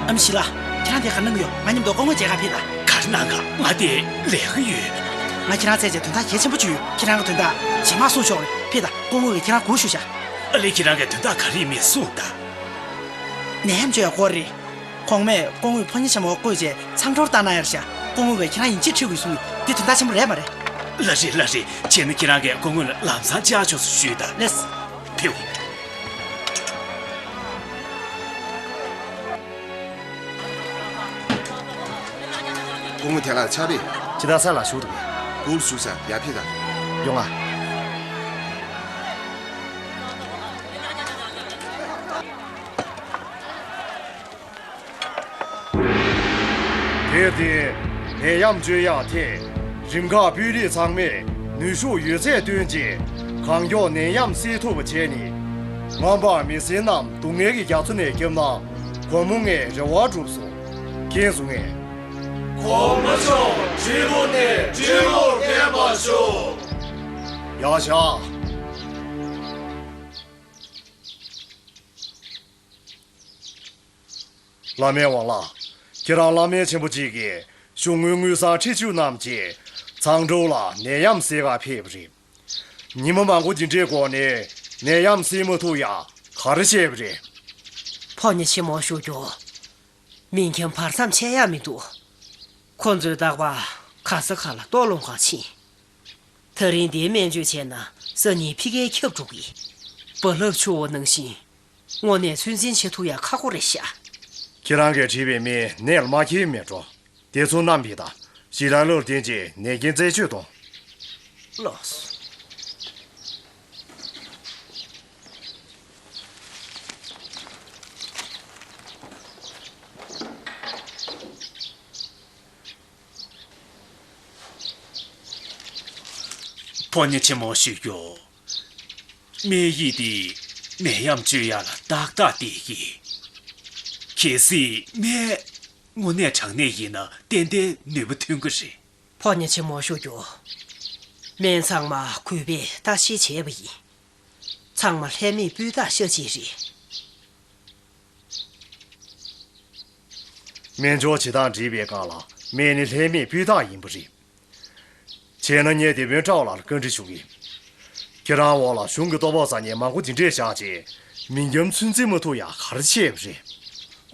ཨ་མ་ཞི་ལ། ཁྱེད་རང་དེ་ག་ན་ཡོད། ང་མཉམ་དུ་སྐུ་ངོ་མཇལ་ཁ་ཕེབས་དང་། ག་རེ་གནང་ག་ང་དེ་ལས་ཀ་ཡོད། ང་ཁྱེད་རང་བཙལ་བྱས་དོན་དག་གལ་ཆེན་པོ་ཅིག་ཡོད། ཁྱེད་རང་གི་དོན་དག་ཇེ་མང་གསུང་ཆོག་རེད། ཕེབས་དང་། སྐུ་ངོ་གིས་ཁྱེད་རང་སྒུག་བཞུགས་ཤག་ཨ་ལས། ཁྱེད་རང་གི་དོན་དག་ག་རེ་ཡིན་མིན་གསུངས་དང་། ནད་ཡམས་བཅོ་ཡ་སྐོར་རེད། གོང་མས་སྐུ་ངོའི་ཕོ་ཉ་ཆེན་མོ་བསྐོས་རྗེས་མཚམས་འཁྲོལ་བཏང་གནང་ཡ་རེད་ཤག་སྐུ་ངོ་གིས་ཁྱེད་རང་ཡིན་གཅིག་ཁྲིད་དགོས་གསུངས་ཡོད། འདི་དོན་དག་ཆེན་པོ་རེད་མ་རེད། ལགས་རེད། ལགས་རེད། བྱས་ན་ཁྱེད་རང་གིས་སྐུ་ངོ་ལ་ལམ་སང་བཅར་ཆོག་ཟེར་ཞུས་དང་། ལགས་སོ། ཕེབས། སྐུ་ངོ་དེ་ལ་ཕྱག་རེད། ཇི་ལྟར་ས་ལ་བཞུགས་འདུག་གས། སྐུ་བཞུགས་ས་ཡར་ཕེབས་དང་། ཡོང་ང་། དེར་བརྟེན། ནད་ཡམས་བཅོས་ཡག་ཐད་རིམ་ཁག་དཔོན་རིགས་ཚང་མས་ནུས་ཤུགས་ཡོད་ཚད་བཏོན་རྗེས་གང་མགྱོགས་ནད་ཡམས་སེལ་ཐུབ་པ་བྱས་ནས། མ་འོངས་པར་མི་སེར་རྣམས་སྡུག་བསྔལ་གྱི་རྒྱ་མཚོ་ནས་བསྐྱབ་ན་དགོངས་པ་ངས་རེ་བ་བསྒྲུབས་སོ། མཁྱེན་སོང་ངས། གོང་མ་མཆོག་ཁྲི་ལོ་ནས་ཁྲི་ལོར་བརྟན་པར་ཤོག། ཡར་བཞེངས། བླ་སྨན་ཝང་ལགས། ཁྱེད་རང་བླ་སྨན་ཆེན་པོ་གཅིག་གིས་གཞུང་དངུལ་དངུལ་སྲང་ཁྲི་བཅུ་བསྣམས་རྗེས་ཚང་ཀྲོའུ་ལ་ནད་ཡམས་སེལ་གར་ཕེབས་པ་རེད། ཉི་མ་མང་པོ་འདི་འདྲའི་འགོར་ནས་ནད་ཡམས་སེལ་མ་ཐུབ་ཡ་ག་རེ་བྱས་པ་རེད། ཕོ་ཉ་ཆེན་མོ་ཞུ་རྒྱུ། སྨན་ཁྱིམ་བར་མཚམས་ཆད་ཡ་མི་འདུག་ཁོ་ཚོས་རྟག་པར་ག་ས་ག་ལ་ལྟོ་སློང་གར་ཕྱིན། ད་རིང་འདིའི་སྨན་བཅོས་བྱས་ན་སང་ཉིན་ཕ་གིར་ཁྱབ་འགྲོ་གི། རྦ་རླབས་ཆུ་བོ་ནང་བཞིན། དངོས་གནས་ཚོད་འཛིན་བྱེད་ཐུབ་ཡ་ཁག་པོ་རེད་ཤག་ཁྱེད་རང་གིས་བྲིས་པའི་སྨན་ནད་ལ་མ་འཁྱེར་མེད་འགྲོ། དེ་ཚོ་བསྣམས་ཕེབས་དང་། ཞི་ལ་ལོར་བསྟན་རྗེས་ནད་རྐྱེན་རྩད་གཅོད་གཏོང་། ལགས་སོ། ཕོ་ཉ་ཆེན་མོ་ཞུ་རྒྱུ། སྨན་ཡིག་འདི་ནད་ཡམས་བཅོས་ཡ་ལ་ཏག་ཏག་བསྡད་ཀྱི། གལ་སྲིད་སྨན་དངོས་གནས་དྲང་གནས་ཡིན་ན་ཏན་ཏན་ནུས་པ་ཐོན་གྱི་རེད། ཕོ་ཉ་ཆེན་མོ་ཞུ་རྒྱུ། སྨན་ཚང་མ་གུས་པས་བརྟག་ཞིབ་བྱས་པ་ཡིན། ཚང་མ་ལྷད་མེད་སྤུས་དག་ཤ་གཅིག་རེད། སྨན་སྦྱོར་བྱེད་སྟངས་བྲིས་པའི་སྒང་ལ་སྨན་ནི་ལྷད་མེད་སྤུས་དག་ཡིན་པ་རེད། བྱས་ན་ངས་སྡེ་དཔོན་ཀྲའོ་ལགས་ལ་བཀའ་འདྲི་ཞུ་གི་ཡིན། ཁྱེད་རང་འོག་ལ་གཞུང་གི་ལྟོ་ཕོགས་ཟ་མཁན་མང་པོ་འདི་འདྲས་བཞག་རྗེས་མི་འཁྱམ་ཚོད་འཛིན་མ་ཐུབ་ཡ་ག་རེ་བྱས་པ་རེད།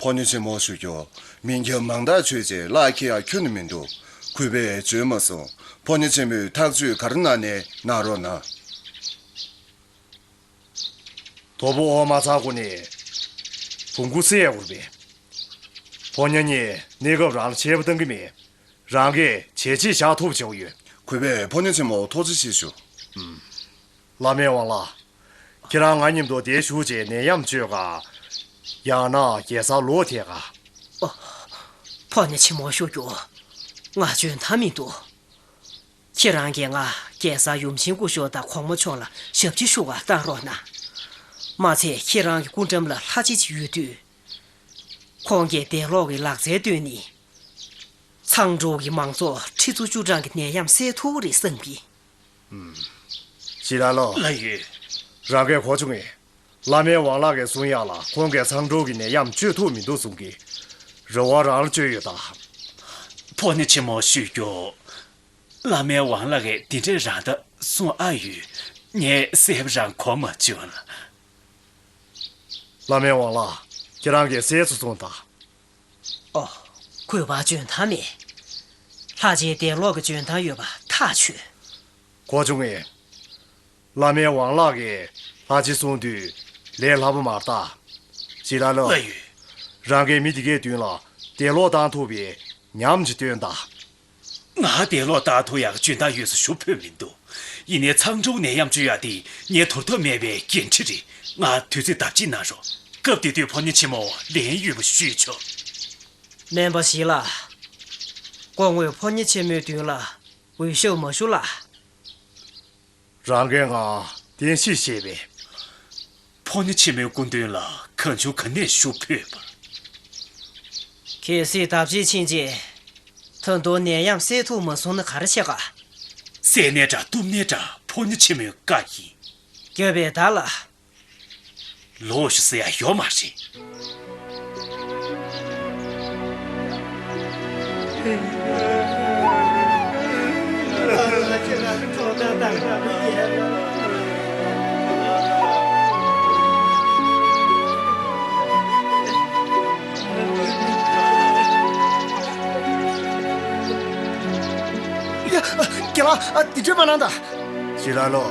ཕོ་ཉ་ཆེན་མོ་ཞུ་རྒྱུ། མི་འཁྱམ་མང་དག་བྱས་རྗེས་གླགས་འཁེལ་ཡ་ཁྱོན་ནས་མི་འདུག་གུས་པས་འཇོན་མ་སོང་། ཕོ་ཉ་ཆེན་མོས་ཐག་གཅོད་ག་རེ་གནང་ནའི་གནང་རོགས་གནང་། དོ་པོ་ཨོ་མ་ཚང་ཁོ་ནས་བོང་ཀུ་བསད་ཡ་དགོས་པས། ཕོ་ཉ་གཉིས་གནས་སྐབས་རང་ལ་ཆད་པ་བཏང་གི་མེད། རང་གིས་བྱས་རྗེས་བཞག་ཐུབ་བྱེད་དགོས་ཡོད། གུས་པས་ཕོ་ཉ་ཆེན་མོ་ཐུགས་རྗེ་ཆེ་ཞུ། བླ་སྨན་ཝང་ལགས། ཁྱེད་རང་ང་མཉམ་དུ་འདིར་བཞུགས་རྗེས་ནད་ཡམས་བཅོས་ག་ཡང་ན་རྒྱལ་སར་ལོག་ཐད་ག་ཨོ། ཕོ་ཉ་ཆེན་མོ་ཞུ་རྒྱུ། ང་འཇོན་ཐང་མི་འདུག་ཁྱེད་རང་གིས་ང་རྒྱལ་སར་ཡུམ་ཆེན་སྐུ་ཞབས་དང་གོང་མ་མཆོག་ལ་ཞབས་ཕྱི་ཞུ་བར་བཏང་རོགས་གནང་། མ་ཚད་ཁྱེད་རང་གི་སྐུ་འགྲམ་ལ་ལྷ་རྗེ་ཅིག་ཡོད་དུས། ཁོང་གིས་དེད་གློག་གི་ལག་རྩལ་བཏོན་ནས། ཚང་ཀྲོའུ་གི་མང་ཚོགས་ཁྲི་ཚོ་བཅུ་གྲངས་ཀྱི་ནད་ཡམས་སེལ་ཐུབ་རེད་བསམ་གི། ཞི་ལ་ལོ། ལགས་ཡོད། རང་གིས་གོ་བྱུང་ངས། བླ་སྨན་ཝང་ལགས་ཀྱིས་གསུང་ཡག་ལ་ཁོང་གིས་ཚང་ཀྲོའུ་གི་ནད་ཡམས་བཅོས་ཐུབ་མི་འདུག་གསུང་གི། རེ་བ་རང་ལ་བཅོལ་ཡོད་ད། ཕོ་ཉ་ཆེན་མོ་ཞུ་རྒྱུ། བླ་སྨན་ཝང་ལགས་ཀྱིས་འདི་འདྲའི་རང་ཐག་གསུང་ཨ་ཡོད། ངས་གསལ་པོ་རང་གོ་མ་བྱུང་ལ། བླ་སྨན་ཝང་ལགས། ཁྱེད་རང་གིས་གསལ་ཚུལ་གསུངས་དང་། ཨོ། གུས་པ་འཇོན་ཐང་མེད། ལྷ་རྗེའི་དེད་གློག་གི་འཇོན་ཐང་ཡོད་པ་ཐག་ཆོད། གོ་བྱུང་ངས། བླ་སྨན་ཝང་ལགས་ཀྱིས་ལྷ་རྗེ་གསུང་དུས་ལས་སླ་པོ་མ་རེད་ད། ཞི་ལ་ལོ། ལགས་ཡོད། རང་གིས་མི་དེ་གའི་མདུན་ལ་དེད་གློག་བཏང་ཐུབ་པའི་ཉམས་ཅིག་སྟོན་དང་། ང་དེད་གློག་བཏང་ཐུབ་ཡག་འཇོན་ཐང་ཡོད་ས་ཞུ་ཕོད་མི་འདུག་ཡིན་ནའི་ཚང་ཀྲོའུ་ནད་ཡམས་བཅོས་ཡག་དེ་ངས་དོར་ཐབས་མེད་པའི་འགན་འཁྲི་རེད། ང་དུས་ཚོད་ལྡབ་གཅིག་གནང་རོགས། སྐབས་དེ་དུས་ཕོ་ཉ་ཆེན་མོ་ལན་གཡོལ་བ་ཞུས་ཆོག་སྨན་པ་ཞི་ལ། སྐུ་ངོས་ཕོ་ཉ་ཆེན་མོའི་མདུན་ལ་འོས་ཤོག་མ་ཞུ་ལ། རང་གིས་ང་བསྟན་བཤིག་བྱས་པས། ཕོ་ཉ་ཆེན་མོའི་སྐུ་མདུན་ལ་གང་བྱུང་ག་ནས་ཞུ་ཕོད་པ། གལ་སྲིད་ལྡབ་གཅིག་ཕྱིན་རྗེས། ད་དུང་ནད་ཡམས་སེལ་ཐུབ་མ་སོང་ན་ག་རེ་བྱེད་ག་སེལ་ནའི་འདྲ་གཏུབ་ནའི་འདྲ་ཕོ་ཉ་ཆེན་མོའི་བཀའ་ཡིན། རྒྱབ་པའི་བདག་ལ། ལོག་ཤོག་ཟེར་ཡ་ཡོད་མ་རེད། ཡ། རྒན་ལགས། འདི་འདྲ་མ་གནང་ད། ཞི་ལ་ལོ།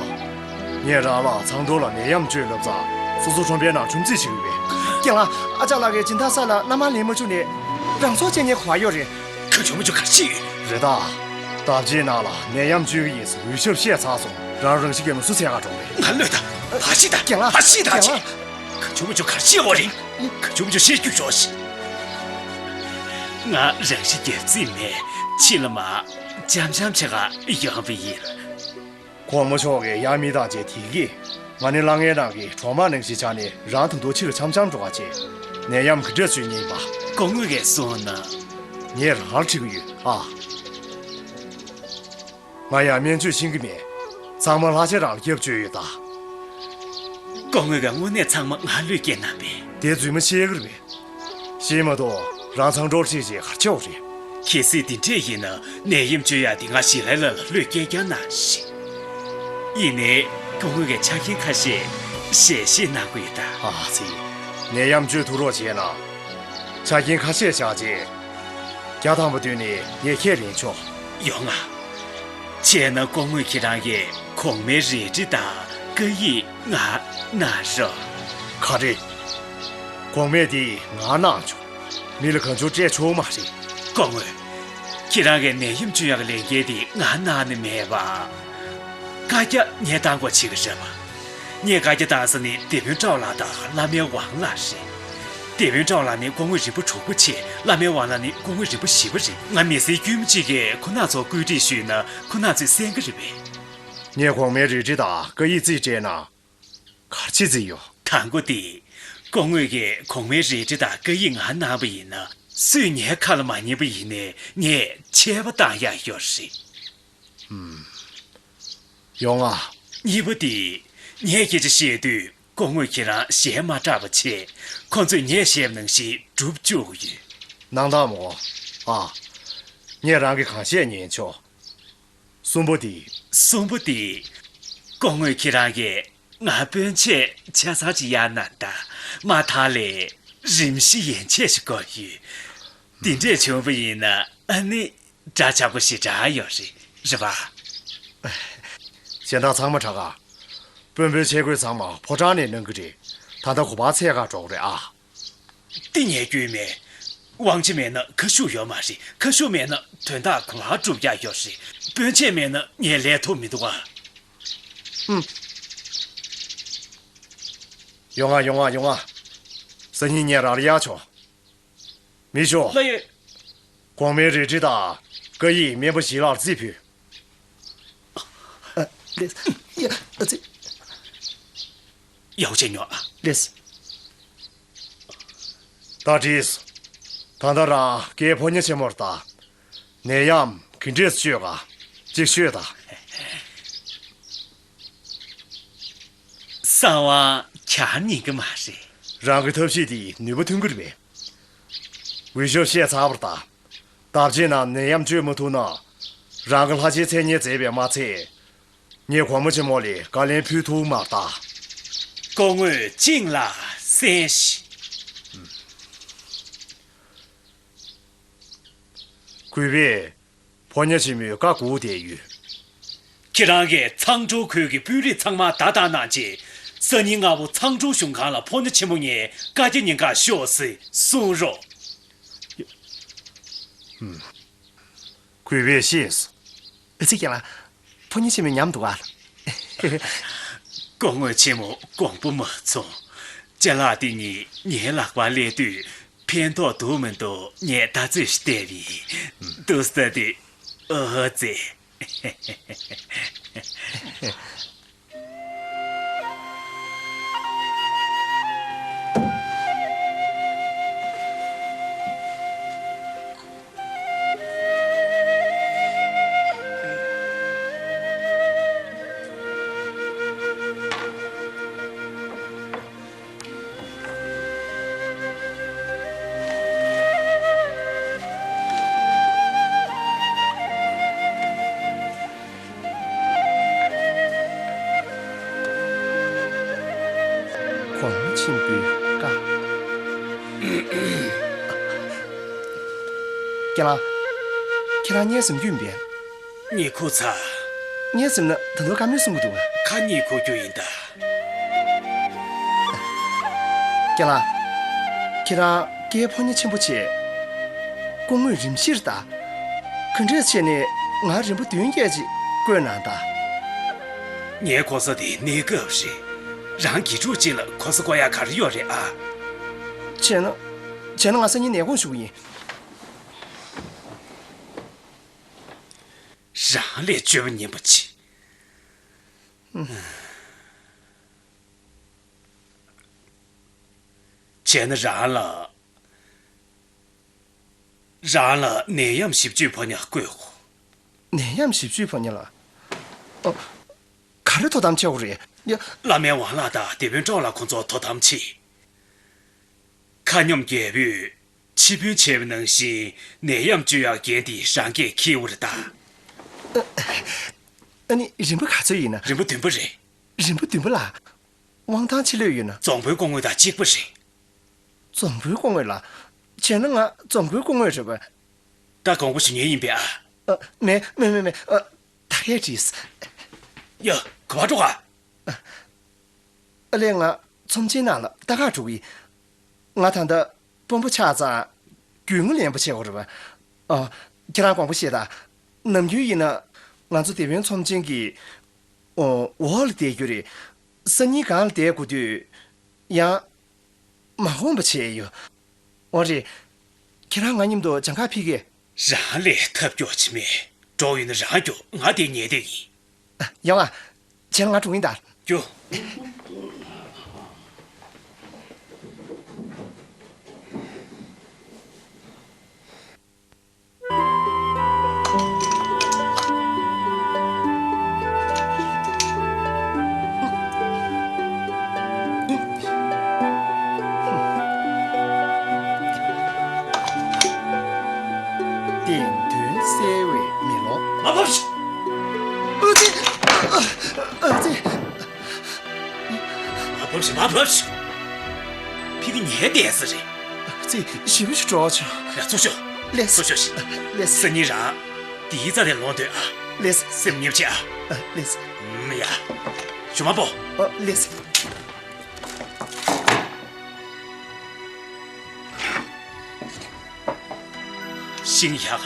ངས་རང་ལ་ཚང་ཀྲོའུ་ལ་ནད་ཡམས་བཅོས་ལབ་ཙང་སོ་སོ་ཁྲོམ་པའི་ནང་ཁྲོམ་རྩིས་བྱེད་ཀྱི་ཡོད་པས། རྒན་ལགས། ཨ་ཅག་ལགས་ཀྱིས་སྦྱིན་བདག་ས་ལ་མནའ་མ་ལེན་མ་བཅུག་ནས་རང་སྲོག་བཅད་ཉེན་ག་པར་ཡོད་རེད། གང་བྱུང་མང་བྱུང་ག་རེ་བྱེད་ཡོད། རེད་ད། འདབ་ཆེན་ནང་ལ་ནད་ཡམས་བཅོས་ཀྱི་ཡིན་ཟེར་འུད་ཤོབ་བཤད་ཚར་སོང་། རང་རང་བཞིན་གྱིས་མི་སུ་འཚོལ་ག་འགྲོ་རེད། ང་གློད་དང་། ཕར་ཤི་དང་། རྒན་ལགས། ཕར་ཤི་དང་། རྒན་ལགས། ག་ཆུ་མོ་ཆུ་གར་ཤི་འོ་རེད། ག་ཆུ་མོ་ཆུ་ཤི་རྒྱུ་ཤོག་ཤི། ང་རང་ཤི་རྒྱབ་རྩིས་མེད། ཕྱི་ལ་མ་འཆམ་འཆམ་བྱེད་ག་ཡོང་བ་ཡིན། གོང་མ་མཆོག་གིས་ཡང་མི་དང་བཅས་དེ་གིས་ང་ནི་ལྷ་ངའི་ནང་གི་གྲོག་མ་ནང་བཞིན་ཆགས་ནས། རང་ད་དུང་ཕྱི་ལ་འཆམ་འཆམ་འགྲོ་ག་བྱེད། ནད་ཡམས་ག་འདྲས་བཅོས་མཁན་ཡིན་པ། སྐུ་ངོ་གིས་གསུངས་ན། ངས་རང་ལ་དྲི་གི་ཡོད་ཨ། ང་ཡང་སྨན་བཅོས་ཤེས་ཀྱི་མེད། ཚང་མ་ལྷ་ཆེན་རང་ལ་སྐྱབས་བཅོལ་ཡོད་ད། སྐུ་ངོ་གིས་དངོས་གནས་ཚང་མ་ང་བློས་སྐྱེལ་གནང་པས། དེ་རྫུན་མ་བཤད་གི་རེད་པས། ཤེས་མ་གཏོགས་རང་ཚང་འགྲོར་ཁྲིད་ཅེས་གར་ཆེའོ་རེད། གལ་སྲིད་དེ་འདྲས་ཡིན་ན་ནད་ཡམས་བཅོས་ཡག་དེ་ང་ཞི་ལའི་ལགས་ལ་བློས་སྐྱེལ་རྒྱུ་ན་ཞིག་ཡིན་ནའི་སྐུ་ངོ་གིས་ཆ་རྐྱེན་ཁ་ཤས་ཞལ་བཞེས་གནང་དགོས་ཡོད་ད། ཨ་ཙི། ནད་ཡམས་བཅོས་ཐུབ་རོགས་བྱས་ན། ཆ་རྐྱེན་ཁ་ཤས་བཞག་རྗེས། བརྒྱ་ཐམ་པ་བཏོན་ནས་ངས་ཁས་ལེན་ཆོག་ཡོང་ང་། བྱས་ན་སྐུ་ངོ་ཁྱེད་རང་གིས་གོང་མའི་རལ་གྲི་དང་སྐ་ཡིག་ང་གནང་རོགས། ག་རེ། གོང་མས་དེ་ང་གནང་ཆོག་མི་ལ་གང་བྱུང་སྤྲད་ཆོག་མ་རེད། སྐུ་ངོ། ཁྱེད་རང་གིས་ནད་ཡམས་བཅོས་ཡག་གི་ལས་འགན་དེ་ང་གནང་ནི་མེད་པ། བཀའ་རྒྱ་ངས་བཏང་དགོས་བྱེད་ཀྱི་རེད་པ། ངས་བཀའ་རྒྱ་བཏང་ས་ནི་སྡེ་དཔོན་ཀྲའོ་ལགས་དང་བླ་མའི་ཝང་ལགས་རེད། སྡེ་དཔོན་ཀྲའོ་ལགས་ནི་སྐུ་ངོ་རིམ་པ་དྲུག་པ་བྱས། བླ་མའི་ཝང་ལགས་ནི་སྐུ་ངོ་རིམ་པ་བཞི་པ་རེད། ང་མི་སེར་དཀྱུས་མ་གཅིག་གིས་ཁོང་རྣམ་ཚོར་བཀོད་སྒྲིག་ཞུས་ན་ཁོང་རྣམ་ཚོས་གསན་གྱི་རེད་པས། ངས་གོང་མའི་རལ་གྲི་དང་སྐ་ཡིག་རྩིས་སྤྲད་ན། ག་རེ་བྱེད་རྩིས་ཡོད། དང་པོ་དེ། སྐུ་ངོ་གིས་གོང་མའི་རལ་གྲི་དང་སྐ་ཡིག་ང་གནང་བ་ཡིན་ན། སུས་ངའི་ཁ་ལ་མ་ཉན་པ་ཡིན་ནའི་ངས་ཆད་པ་བཏང་ཡག་ཡོད་རེད། ཡོང་ང་། གཉིས་པ་དེ། ངས་སྐད་ཆ་བཤད་དུས་སྐུ་ངོ་ཁྱེད་རང་ཞལ་མ་བཀྲག་པ་བྱས། ཁོ་ཚོས་ངས་བཤད་པ་ནང་བཞིན་སྒྲུབ་བཅུག་གི་ཡོད། གནང་དང་མོ། ཨ། ངས་རང་གིས་གང་བཤད་ཉན་ཆོག་གསུམ་པ་དེ། གསུམ་པ་དེ། སྐུ་ངོ་ཁྱེད་རང་གིས་ང་སྤུན་མཆེད་ཆ་ཚང་ཅིག་གཡར་གནང་དང་། མ་མཐའ་ལ་རིམ་བཞིན་ཡན་ཆད་ཞིག་དགོས་ཡོད། དེ་འདྲས་བྱུང་བ་ཡིན་ན་ཨ་ནི་འདྲ་ཆགས་པོ་ཞེ་དྲག་ཡོད་རེད། རེད་པ། གཞན་དག་ཚང་མ་དྲག་ག་དཔོན་པོའི་ཆས་གོས་ཚང་མ་ཕོ་བྲང་ནས་གནང་གི་རེད། ད་ལྟ་གོ་པ་འཚོལ་ག་འགྲོ་གི་རེད་ཨ། འདི་ངས་སྐྱོན་མེད། དབང་ཆ་མེད་ན་ཁ་ཤུགས་ཡོད་མ་རེད། ཁ་ཤུགས་མེད་ན་དོན་དག་གང་ལ་སྒྲུབ་ཡག་ཡོད་རེད། སྤུན་མཆེད་མེད་ན་ངས་ལས་ཐུབ་མི་འདུག་ཨ། ཨུམ། ཡོང་ང་ཡོང་ང་ཡོང་ང་། སང་ཉིན་ངས་རང་ལ་གཡར་ཆོག་མི་ཤོག་ལགས་ཡོད། གོང་མའི་རལ་གྲི་དང་སྐ་ཡིག་སྨན་པ་ཞི་ལགས་ལ་རྩིས་ཕུལ། ཨ། ལགས། ཡ། ཨ་ཙི། ཡག་པོ་བྱས་ཉོ་ཨ། ལགས། ད་དྲིས། ད་ལྟ་རང་སྐལ་ཕོ་ཉ་ཆེན་མོར་ལྟ། ནད་ཡམས་ག་འདྲས་བཅོས་ག་ཅིག་ཤོད་དང་། གསང་བ་གྱར་ཉན་གི་མ་རེད། རང་གི་ཐབས་ཤེས་དེས་ནུས་པ་ཐོན་གི་རེད་པས། འུད་ཤོབ་བཤད་ཚར་བ་རེད་ད། འདབ་ཆེན་ནང་ནད་ཡམས་བཅོས་མ་ཐུབ་ན། རང་གི་ལྷ་ཆེན་མཚན་སྙན་མཛད་པས་མ་ཚད། ངས་གོང་མ་ཆེན་མོ་ལ་བཀའ་ལན་ཕུལ་ཐུབ་མ་རེད་ད། སྐུ་ངོས་བཅིངས་ལ་གསན་ཞིག་གུས་པས་ཕོ་ཉ་ཆེན་མོའི་བཀའ་བསྒོ་བསྡད་ཡོད། ཁྱེད་རང་གིས་ཚང་ཀྲོའུ་ཁུལ་གྱི་དཔོན་རིགས་ཚང་མ་བརྡ་བཏང་གནང་རྗེས། སང་ཉིན་སྔ་པོ་ཚང་ཀྲོའུ་གཞུང་ཁང་ལ་ཕོ་ཉ་ཆེན་མོ་ངས་བཀའ་རྒྱ་ཉན་ག་ཤོག་ཟེར་གསུང་རོགས། གུས་པས་ཤེས་སོང་། ཨ་ཙི། རྒན་ལགས། ཕོ་ཉ་ཆེན་མོ་ཉམས་འདུག་ག་སྐུ་ངོ་ཆེན་མོ་དགོངས་པ་མ་ཚོམས། ཅ་ལག་དེ་གཉིས་ངའི་ལག་པར་སླེབས་དུས་ཕན་ཐོགས་འདུག་མི་འདུག་ངས་ལྟ་ཚོད་ཞིག་བལྟས་པ་ཡིན། འདུག་ས་དེ། ཨོ་ཙི། གོང་མ་ཆེན་པོའི་བཀའ། རྒན་ལགས། ཁྱེད་རང་གཉིད་སད་རྒྱུ་ཡིན་པས། གཉིད་ཁུག་ཚར། གཉིད་སད་ན་ད་དུང་བཀའ་མོལ་གསུང་གི་འདུག་ག་ཁ་གཉིད་ཁུག་རྒྱུ་ཡིན་ད། རྒན་ལགས། ཁྱེད་རང་སྐལ་ཕོ་ཉ་ཆེན་པོ་བྱས། སྐུ་ངོ་རིམ་བཞིར་ལྟ། ག་འདྲས་བྱས་ནས་ ང་རིམ་པ་བདུན་བརྒྱད་ཅིག་བསྐོས་གནང་དང་། ངའི་གོ་ས་དེ་གནས་སྐབས་རེད། རང་དགེ་ཕྲུག་ཅིག་ལ་གོ་ས་བསྐོ་ཡག་ག་རེ་ཡོད་རེད་ཨ། བྱས་ན། བྱས་ན་ང་སང་ཉིན་ནས་དགོངས་ཞུ་གི་ཡིན། རང་ལས་སྤྱོད་པ་ངན་པ་ཅིག་བྱས་ན་རང་ལ། རང་ལ་ནད་ཡམས་ཞིབ་དཔྱོད་ཕོ་ཉ་བསྐོས་གོ། ནད་ཡམས་ཞིབ་དཔྱོད་ཕོ་ཉ་ལ། ཨ། ག་རེ་དོ་དམ་བྱེད་དགོས་རེད། ཡ། བླ་སྨན་ཝང་ལགས་དང་སྡེ་དཔོན་ཀྲོའུ་ལགས་ཁོང་ཚོ་དོ་དམ་བྱེད། མཁའ་སྙོམས་རྒྱལ་པོས་ཆེ་དཔོན་བྱས་པ་ནང་བཞིན་ནད་ཡམས་བཅོས་ཡག་འགན་དེ་རང་སྐད་འཁྱེར་དགོས་རེད་ད། ཨ་ནི་རིམ་པ་ག་ཚོད་ཡིན་ན། རིམ་པ་བདུན་པ་རེད། རིམ་པ་བདུན་པ་ལ། དབང་ཐང་ཆེ་ལོས་ཡོད་ན། རྫོང་དཔོན་སྐུ་ངོ་དང་གཅིག་པ་རེད། རྫོང་དཔོན་སྐུ་ངོ་ལ། བྱས་ན་ང་རྫོང་དཔོན་སྐུ་ངོ་རེད་པ། ད་དགོངས་པ་ཞུ་མཁན་ཡིན་པས་ཨ། ཨ། མེད་མེད་མེད་མེད། ཨ། ད་གས་བྲིས། ཡ། ག་པར་འགྲོ་ག། ཨ་ལས། ང་ཚོམས་ཆེན་ནང་ལ་ལྟ་ག་འགྲོ་གི་ཡིན། ང་ད་ལྟ་དཔོན་པོ་ཆགས་ཙང་རྒྱུས་མངའ་ལེན་པ་བྱེད་དགོས་རེད་པ། ཨ། ཁྱེད་རང་དགོངས་པ་བཞེས་དང་། ནམ་རྒྱུན་ཡིན་ན་ང་ཚོ་སྡེ་དཔོན་ཚོམས་ཆེན་གྱི་འོག་ལ་བསྡད་རྒྱུ་རེད། སང་ཉིན་སྒང་ལ་བསྡད་དགོས་དུས་ཡང་མ་དགོངས་པ་བྱས་ཡོད། འོ་རེད། ཁྱེད་རང་ང་མཉམ་དུ་སྦྱང་ག་ཕེབས་གས། རང་ལས་ཐབས་སྐྱོ་ཅིག་མེད། འགྲོ་ཡིན་ན་རང་སྐྱོ། ང་དེ་ཉལ་བསྡད་ཡིན། ཡོང་ཨ། བྱས་ན་ང་འགྲོ་གི་ཡིན་ད། སྐྱོ། བདེན་དོན་གསལ་བའི་མེ་ལོང་། མ་བབས་ཤིག་ཨ་ཙི། ཨ་ཙི། མ་བབས་ཤིག་མ་བབས་ཤིག་ཕ་གི་ཉལ་བསྡད་ས་རེད། ཨ་ཙི། ཞེ་པོ་ཞིག་སྤྲོ་བ་བྱུང་། ཡ། ཚུར་ཤོག་ལེས། ཚུར་ཤོག་ཤིག་ལེས། སང་ཉིན་རང་དེའི་རྩ་ནས་ལོག་སྡོད་ཨ། ལེས། སེམས་ཉེས་བྱེད་ཨ། ཨ། ལེས། ཨུམ། ཡ། ཞུ་མ་པོ། ཨ། ལེས། ཤིང་ཡག་ལ་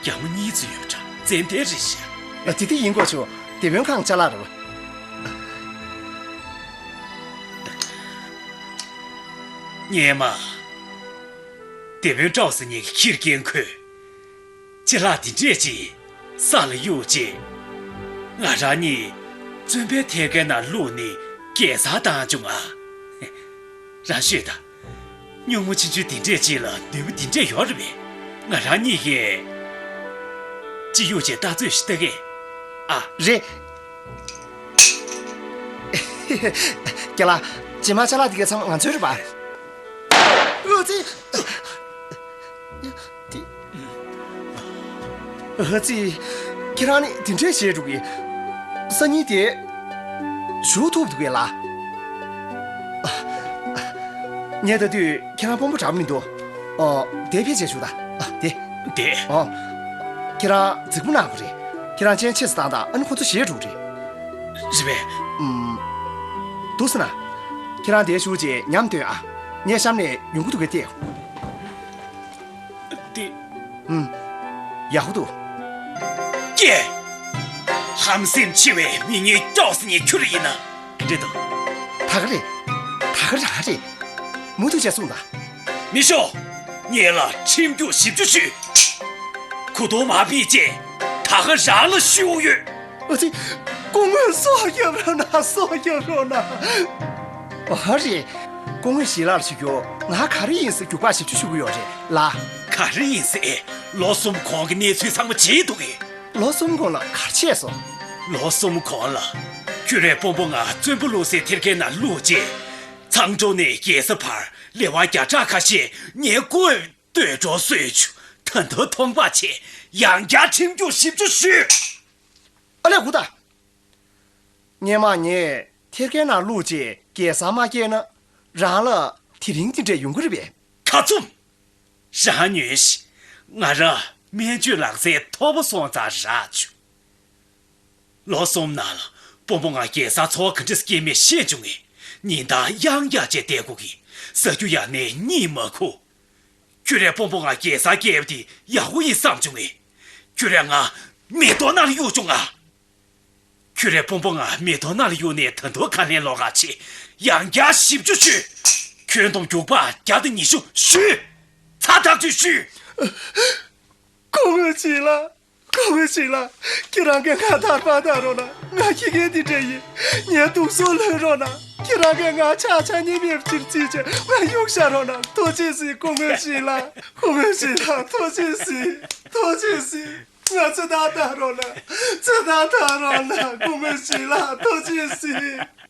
རྒྱ་མོ་གཉིས་ཙམ་ཡོད་འདྲ། ཙན་དན་རེད་ཤག་ཨ། དེ་དེ་ཡིན་དགོས་བྱུང་། སྡེ་དཔོན་ཁང་ཅ་ལག་རེད་པ། སྔོན་མ་སྡེ་དཔོན་ཀྲོའུ་ཟེར་མཁན་གྱིས་ཁྱི་རྒན་ཁོས་ཅ་ལག་འདི་འདྲས་ཅིག་ས་ལ་གཡུགས་རྗེས། ང་རང་གཉིས་བཙོན་པའི་ཐད་ཀའི་ནང་བླུགས་ནས་རྒྱལ་སར་བཏང་བྱུང་ང་། རང་ཤོད་དང་། སྨྱུག་མ་ཆུང་ཆུང་འདི་འདྲས་ཅིག་ལ་ནུས་པ་འདི་འདྲས་ཡོད་རེད་པས། ང་རང་གཉིས་ཀས་ཅིག་གཡུགས་བྱས་ལྟ་ཚོད་ཞིག་ལྟ་གས། ཨ། རེད། རྒན་ལགས། རྗེས་མ་ཅ་ལག་འདི་གའི་ཚང་མ་ང་ཚོའི་རེད་པ། ཨ་ཙི། ཨ་ཙི། ཁྱེད་རང་ནི་འདི་འདྲས་བྱས་འགྲོ་གི། སང་ཉིན་དེ་བཞུགས་ཐུབ་འདུག་གས་ལགས། ངས་ལྟ་དུས་ཁྱེད་རང་དཔོན་པོ་འདྲ་མི་འདུག་ཨོ། དེ་ཕལ་ཆེར་བཞུགས་དང་། ཨ། དེ། དེ། ཨོ། ཁྱེད་རང་རྫིག་པོ་གནང་དགོས་རེད། ཁྱེད་རང་སྤྱན་ཆེ་ཙམ་བཏང་དང་། ཨ་ནི་ཁོ་ཚོ་ཞེད་འགྲོ་གི་རེད། རེད་པས། ཨུམ། འདུག་སེ་ན། ཁྱེད་རང་དེར་བཞུགས་རྗེས་ཉམས་སྟོན་ཨ། ངས་གཤམ་ནས་ཡོང་གི་འདུག་གས་བལྟས། དེ། ཨུམ། ཡག་པོ་འདུག་ཀྱེ། ཧམ་སེམས་ཆེ་བའི་མི་ངན་ཀྲོའུ་ཟེར་མཁན་ཁྱོད་རང་ཡིན་ན། རེད་དོ། ད་ག་རེད། ད་ག་རང་རེད། མུ་མཐུད་བྱས་གསུངས་དང་། མི་ཤོག་ངེད་ལ་ཁྲིམས་རྒྱུག་བཞི་བཅུ་གཞུས། གོ་རྟོགས་མ་ཕེབས་རྗེས་ད་ག་རང་ལ་གཞུག་ཡོད། ཨ་ཙི། སྐུ་ངོ་སྲོག་སྐྱབས་རོགས་གནང་། སྲོག་སྐྱབས་རོགས་གནང་། ཨ་རེད། སྐུ་ངོ་ཞལ་ལག་ཞུ་རྒྱུ། ང་ག་རེ་ཡིན་ཟེར་རྒྱུག་པ་བཞི་བཅུ་ཞུ་གི་ཡོད་རེད་ལགས། ག་རེ་ཡིན་ཟེར། ལོ་གསུམ་གོང་གི་གནས་ཚུལ་ཚང་མ་བརྗེད་འདུག་གས། ལོ་གསུམ་གོང་ལ་ག་རེ་བྱས་སོང་། ལོ་གསུམ་གོང་ལ་ཁྱོད་རའི་དཔོན་པོ་ང་བཙོན་པ་བླུགས་སའི་ཐེར་ཁའི་ནང་བླུགས་རྗེས། མཚང་འབྲོག་ནས་རྒྱལ་ས་བར་ལས་དབང་བརྒྱ་ཕྲག་ཁ་ཤས་ངའི་སྐུ་འོས་ལྟོས་གྲོགས་གསོལ་བྱུང་། ད་དུང་མཐོང་པ་ཆེ། ཡང་བསྐྱར་ཁྲིམས་རྒྱུག་བཞི་བཅུ་ཞུས། ཨ་ལས། སྒུག་དང་། སྔོན་མ་ངས་ཐེར་ཁའི་ནང་བླུགས་རྗེས་རྒྱལ་སར་མ་བསྐྱལ་ན། རང་ལ་དེ་རིང་འདི་འདྲས་ཡོང་གི་རེད་པས། ཁ་བཙུམ། རང་ཉོན་ཞིག་ང་རང་སྨན་བཅོས་ལག་རྩལ་མཐོ་པོ་སོང་ཙང་རག་བྱུང་། ལོ་གསུམ་ནང་ལ་དཔོན་པོ་ང་རྒྱལ་སར་འཚོ་བ་ག་འདྲས་སྐྱེལ་མིན་ཤེས་བྱུང་ངས། ཉིན་ལྟར་གཡང་འཁྱག་བྱས་བསྡད་དགོས་ཀྱི། ཟ་རྒྱུ་ཡང་ནས་གཉིད་མ་ཁུག་ཁྱོད་རས་དཔོན་པོ་ང་རྒྱལ་སར་བསྐྱལ་བ་དེ་ཡག་པོ་ཡིན་བསམ་བྱུང་ངས། ཁྱོད་རས་ང་ མེ་ཏོག་ནང་ལ་གཡུག་བྱུང་ང་། ཁྱོད་རའི་དཔོན་པོ་ང་མེ་ཏོག་ནང་ལ་གཡུག་ནས་ད་དུང་ཁ་ལན་སློག་ག་ཆེ། ཡང་བསྐྱར་ཞིབ་འཇུག་ཞུས། ཁྱོན་བསྡོམས་རྒྱུག་པ་བརྒྱ་དང་ཉི་ཤུ་ཞུས། ཚ་ཐག་ཆོད་ཞུས། སྐུ་ངོ་ཞིག་ལ། སྐུ་ངོ་ཞིག་ལ། ཁྱེད་རང་གིས་ང་ཐར་པ་གནང་རོགས་གནང་། ང་ཁྱི་རྒན་འདི་འདྲ་ཡིན། ངའི་དུག་སོ་ལོན་རོགས་གནང་། ཁྱེད་རང་གིས་ང་ཆག་ཆག་ཉི་མའི་ཕྱིར་བརྩིས་བྱས་ང་གཡུག་བཞག་རོགས་གནང་། ཐུགས་རྗེ་གཟིགས། སྐུ་ངོ་ཞིག་ལ། སྐུ་ངོ་ཞིག་ལ། ཐུགས་རྗེ་གཟིགས། ཐུགས་རྗེ་གཟིགས། ང་ཚེ་ཐར་ཐར་རོགས་གནང་། ཚེ་ཐར་ཐར་རོགས་གནང་། སྐུ་ངོ་ཞིག་ལ། ཐུགས་རྗེ་གཟིགས།